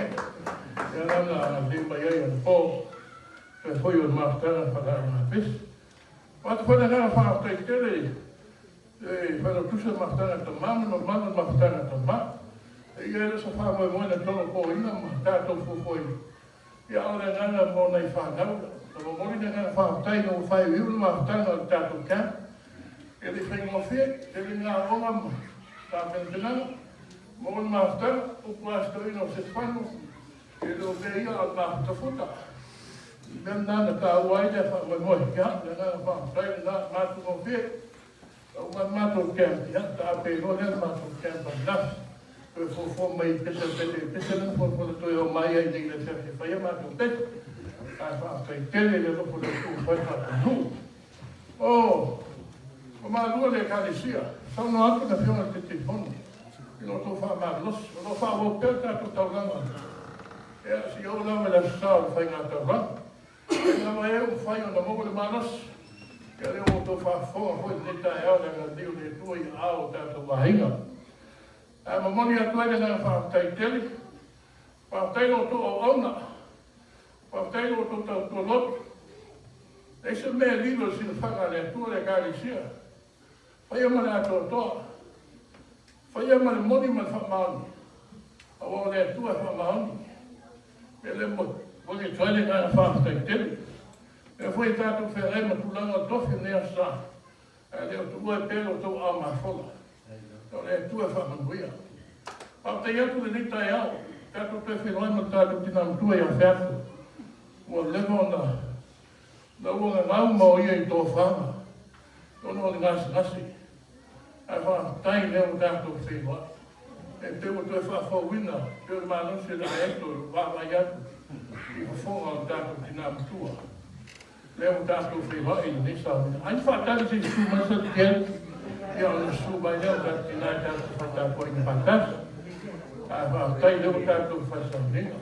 Ia la na agalelei mai ai anapo, toe foi o le mafutaga faalaau pesi. O atu foi le agaga faafetai tele e failautusi o le mafutaga a tama ma le mamalu o le mafutaga a tama. E ia e le o se faamoemoe na tolopoina ma tatou fuafuaina, ia a o le agaga mo nai fanau. Na momoli le agaga faafetai ina ua faaiuiu le mafutaga o le tatou camp. E le i faigofie, tele ni aoaoga ma tapenapenaga mo le mafutaga. Upu a si toeaina o Setefano, e le o mea ia a o le mafutafuta. O le mea lena na taua ai lea faamoemoe. Ia, o le agaga faafetai lena, matagofie. Na uma le matou camp, ia, taape loa lea le matou camp ananafi. Toe fuafua mai i pese pese pese lea na fuafua na toe omai ai nei i le afiafi e fai a matou pese. Ae faafetai tele i le alofa o le Atua ua fai le tatou nuu. O, ua malua le Ekalesia, saunoa atu le Afioga i le Taitaifono i lo outou faamalolosi, o lo o faaauau pea le tatou taulaga, ia, seia oo lava i le Aso Sa o le faiga taulaga. E lava e ua mafai ona maua le malosi, ia lea ua outou faafofoga foi i lenei taeao i le agalelei o le Atua i aao o tatou aiga. Ae momoli atu ai le agaga faafetai tele, faafetai i lo outou auauna, faafetai i lo outou tautua lotu. E leai se mea e lilo i le silafaga a le Atua le Ekalesia, faia ma le atoatoa, faia ma le moni ma le faamaoni, aua o le Atua e faamaoni. O le mea lea e momoli atu ai le agaga faafetai tele. O lea foi e tatou feagai ma tulaga o tofi o lenei aso Sa, ae le o tuua ai pea lo outou aao mafola. O le Atua e faamanuia. Faafetai atu i lenei taeao, tatou toe feiloai ma le tatou tina matua ia Feato, ua leva ona na ua gagau ma o ia i tofaga ona o le gasegase, ae faafetai lea ua tatou feiloai. E pei ua toe faafouina pei o le malosi o le aeto i lou vaavaai atu i fofoga o le tatou tina matua. Lea ua tatou feiloai i lenei sauniga. Ai faatali se i susu mai Satupaitea, ia ona susu mai lea o tatou tina e tatou faatapuaina faatasi. Ae faafetai lea ua tatou fai sauniga.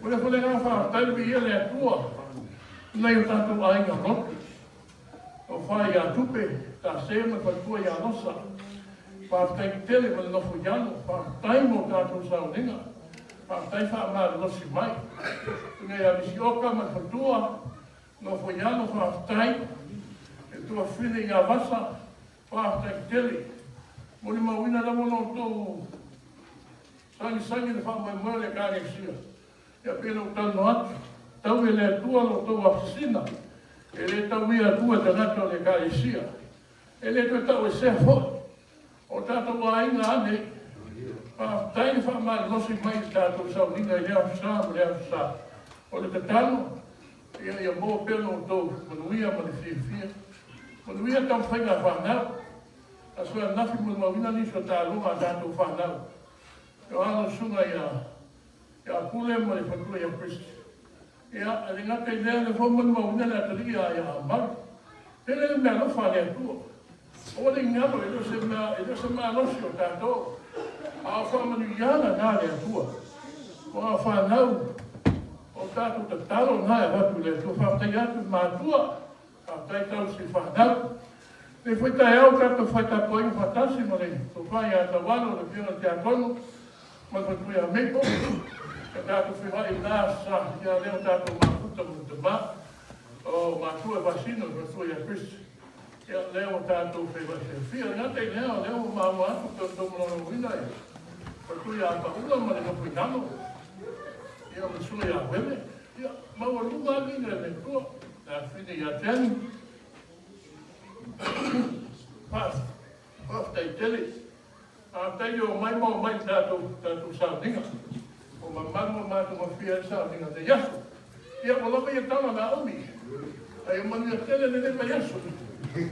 O le foi le agaga faafetai le viia le Atua i nai o tatou aiga lotu. O fa ia Tupe, Tase ma le faletua ia Losa. Faafetai tele ma le nofo i alo. Faafetai mo tatou sauniga. Faafetai faamalolosi mai. Susuga ia Misioka ma le faletua, nofo i alo, faafetai. Le tuafafine ia Vasa, faafetai tele. Molimauina lava lo outou sagisagi i le faamoemoe o le Ekalesia. Ia pei ona ou talanoa atu, tau e le Atua lo outou afisina, e le tauia atua e tagata o le Ekalesia. E le toe tauesea foi o tatou aiga a nei. Faafetai le faamalolosi mai i le tatou sauniga i lea aso Sa ma lea aso Sa. O le tatalo, Ia, ia maua pea lo outou manuia ma le fiafia. Manuia taumafaiga a fanau. Aso ananafi molimauina nisi o taaloga a tatou fanau. O alo susuga ia ia Pule ma le faletua ia Chris. Ia, e le gata i lea, o lea foi ua molimauina le atalii ia ia Malu. Tele le meaalofa a le Atua. Aua ne i galo, e le o se mea, e le o se malosi o tatou, a o faamanuiaga na a le Atua. Aua o fanau, o tatou tatalo na e avatu i le Atua. Faafetai atu i matua, faafetai tausi fanau. Lenei foi taeao tatou fai tapuaiga faatasi ma le Tofa ia Taualo, le Afioga i le Tiakono ma le faletua ia Maple. Ia tatou feiloai i lena Aso Sa, ia lea ua tatou mafuta ma le tama o matua e faasino i le faletua ia Chris. Ia lea ua tatou feiloai fiafia. E le gata i lea, o lea ua maua atu pei ona outou molimauina i le faletua ia Paula ma le nofo i lalo, ia ma le susuga ia Uele. Ia, maualuga lava le viiga i le Atua. Le afafine ia Jenny. Faafetai tele. Faafetai le omai ma omai i le tatou sauniga. Ua mamalu ma matagofie ai le sauniga i lenei aso. Ia, ua lava ia tala o le a umi. Ae ia manuia tele lenei vaiaso i le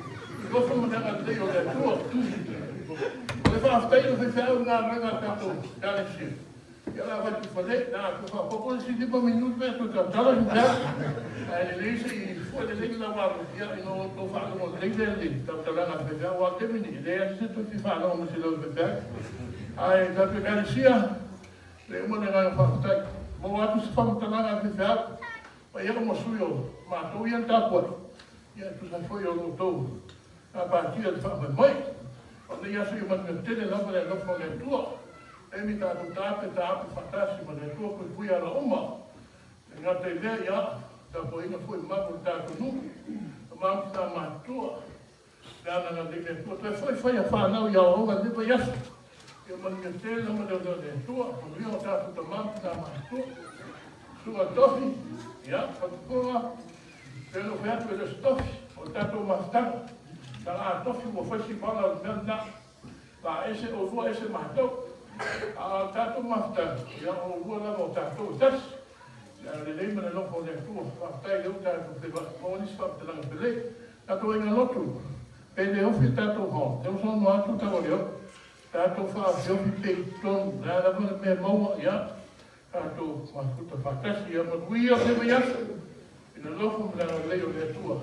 alofa ma le agalelei o le Atua. O le faafetai i le faifeau i le galuega a le tatou Ekalesia. Ia o le a fai atu i fale, na toe faaopoopo le isi 5 minute pe toe tautala ni mea. Ae lelei se i fue lelei le laualu, ia ina ua outou faalogo lelei lea i le tautalaga a le faifeau, aua o le taimi lenei, e leai lava se isi e toe fia faalogo mai i se leo o le faifeau. Ae le tatou Ekalesia, le uma le agaga faafetai. Maua atu se faamatalaga a le faifeau, mai au ma sui o matou ia na tapuai, ia e tusa ai foi o lo outou gapatia i le faamoemoe. O lenei aso ia manuia tele lava le alofa o le Atua. Taimi tatou taape, taape faatasi ma le Atua puipui ala uma. E le gata i lea, ia, tapuaiga foi mamalu a le tatou nuu, tama ma tina matutua, le agalelei le Atua. Toe foi fai a fanau i aoaoga i lenei vaiaso. Ia manuia tele lava le le Atua, manuia o tatou tama ma tina matutua. Susuga Tofi, ia, fatupuga, pei ona ou fai atu e le o se tofi, o le tatou mafutaga. Leaga a tofi ua fai si vala o le mea lena. La ese oulua ese matou. A o le tatou mafutaga, ia o oulua lava o tatou e tasi. Le agalelei ma le alofa o le Atua. Faafetai lea ua tatou feiloai. Maua nisi faamatalaga pele. Tatou aiga lotu, pe le ofi le tatou hall, lea ua saunoa atu Taualeo'o, tatou faaofiofi pea i totonu, le a lava le mea e maua, ia, tatou mafuta faatasi. Ia manuia lenei vaiaso i le alofa ma le agalelei o le Atua.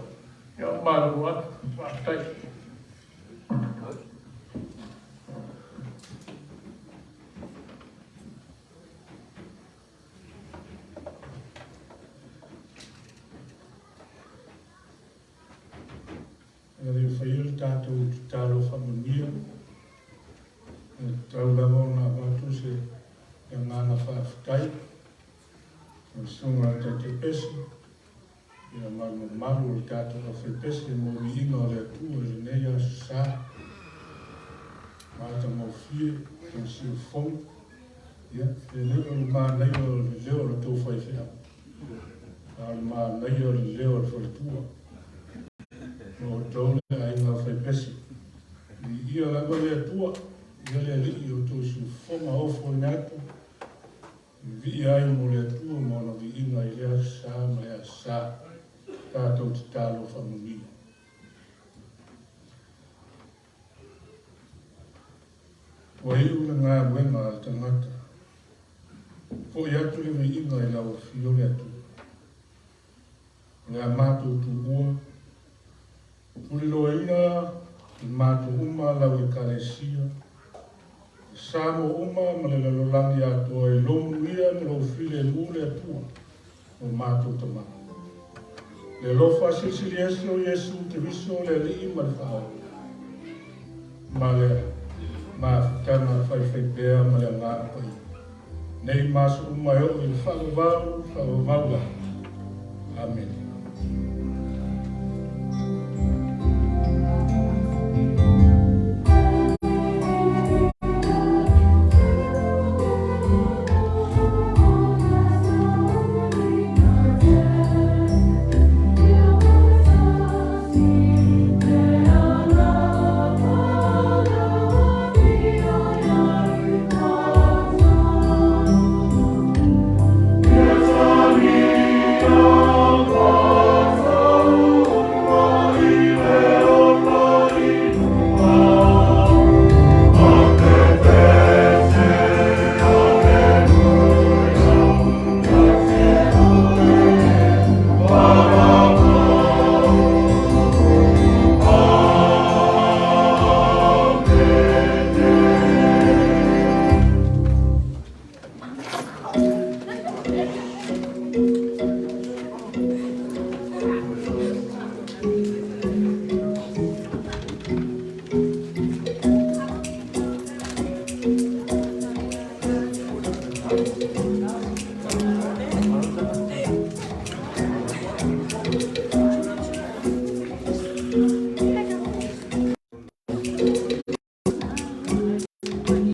Ia ua malolo atu. Faafetai. E le faia le tatou tatalo faamanuia, e tatau lava ona avatu se agaga faafetai i le Susuga i le Taitaipesi, Ia ma le mamalu o le tatou aufaipese mo viiga o le Atua i lenei aso sa matagofie o le siufofoga. Ia, e le o le manaia o le leo o le tou faifeau, a o le manaia o le leo o le faletua. O outou le aiga aufaipese. Viia lava le Atua, ia le Alii o outou siufofoga ofoina atu Vivii ai mo le Atua ma ona viiga i lea sa ma lea sa, tatou tatalo faamanuia. Ua iu le galuega a le tagata, foi atu le viiga i lau Afio le Atua. O le a matou tuua, tuliloaina i matou uma lau Ekalesia, e Samoa uma ma le lalolagi atoa i lou manuia ma lou filemu le Atua o matou Tama. Le alofa silisili ese o Iesu Keriso le Alii ma le Faaola, ma le mafutaga faifaipea ma le Agaga Paia, nei ma aso uma e oo i le faavavau, faavavau lava. Amene. Amen.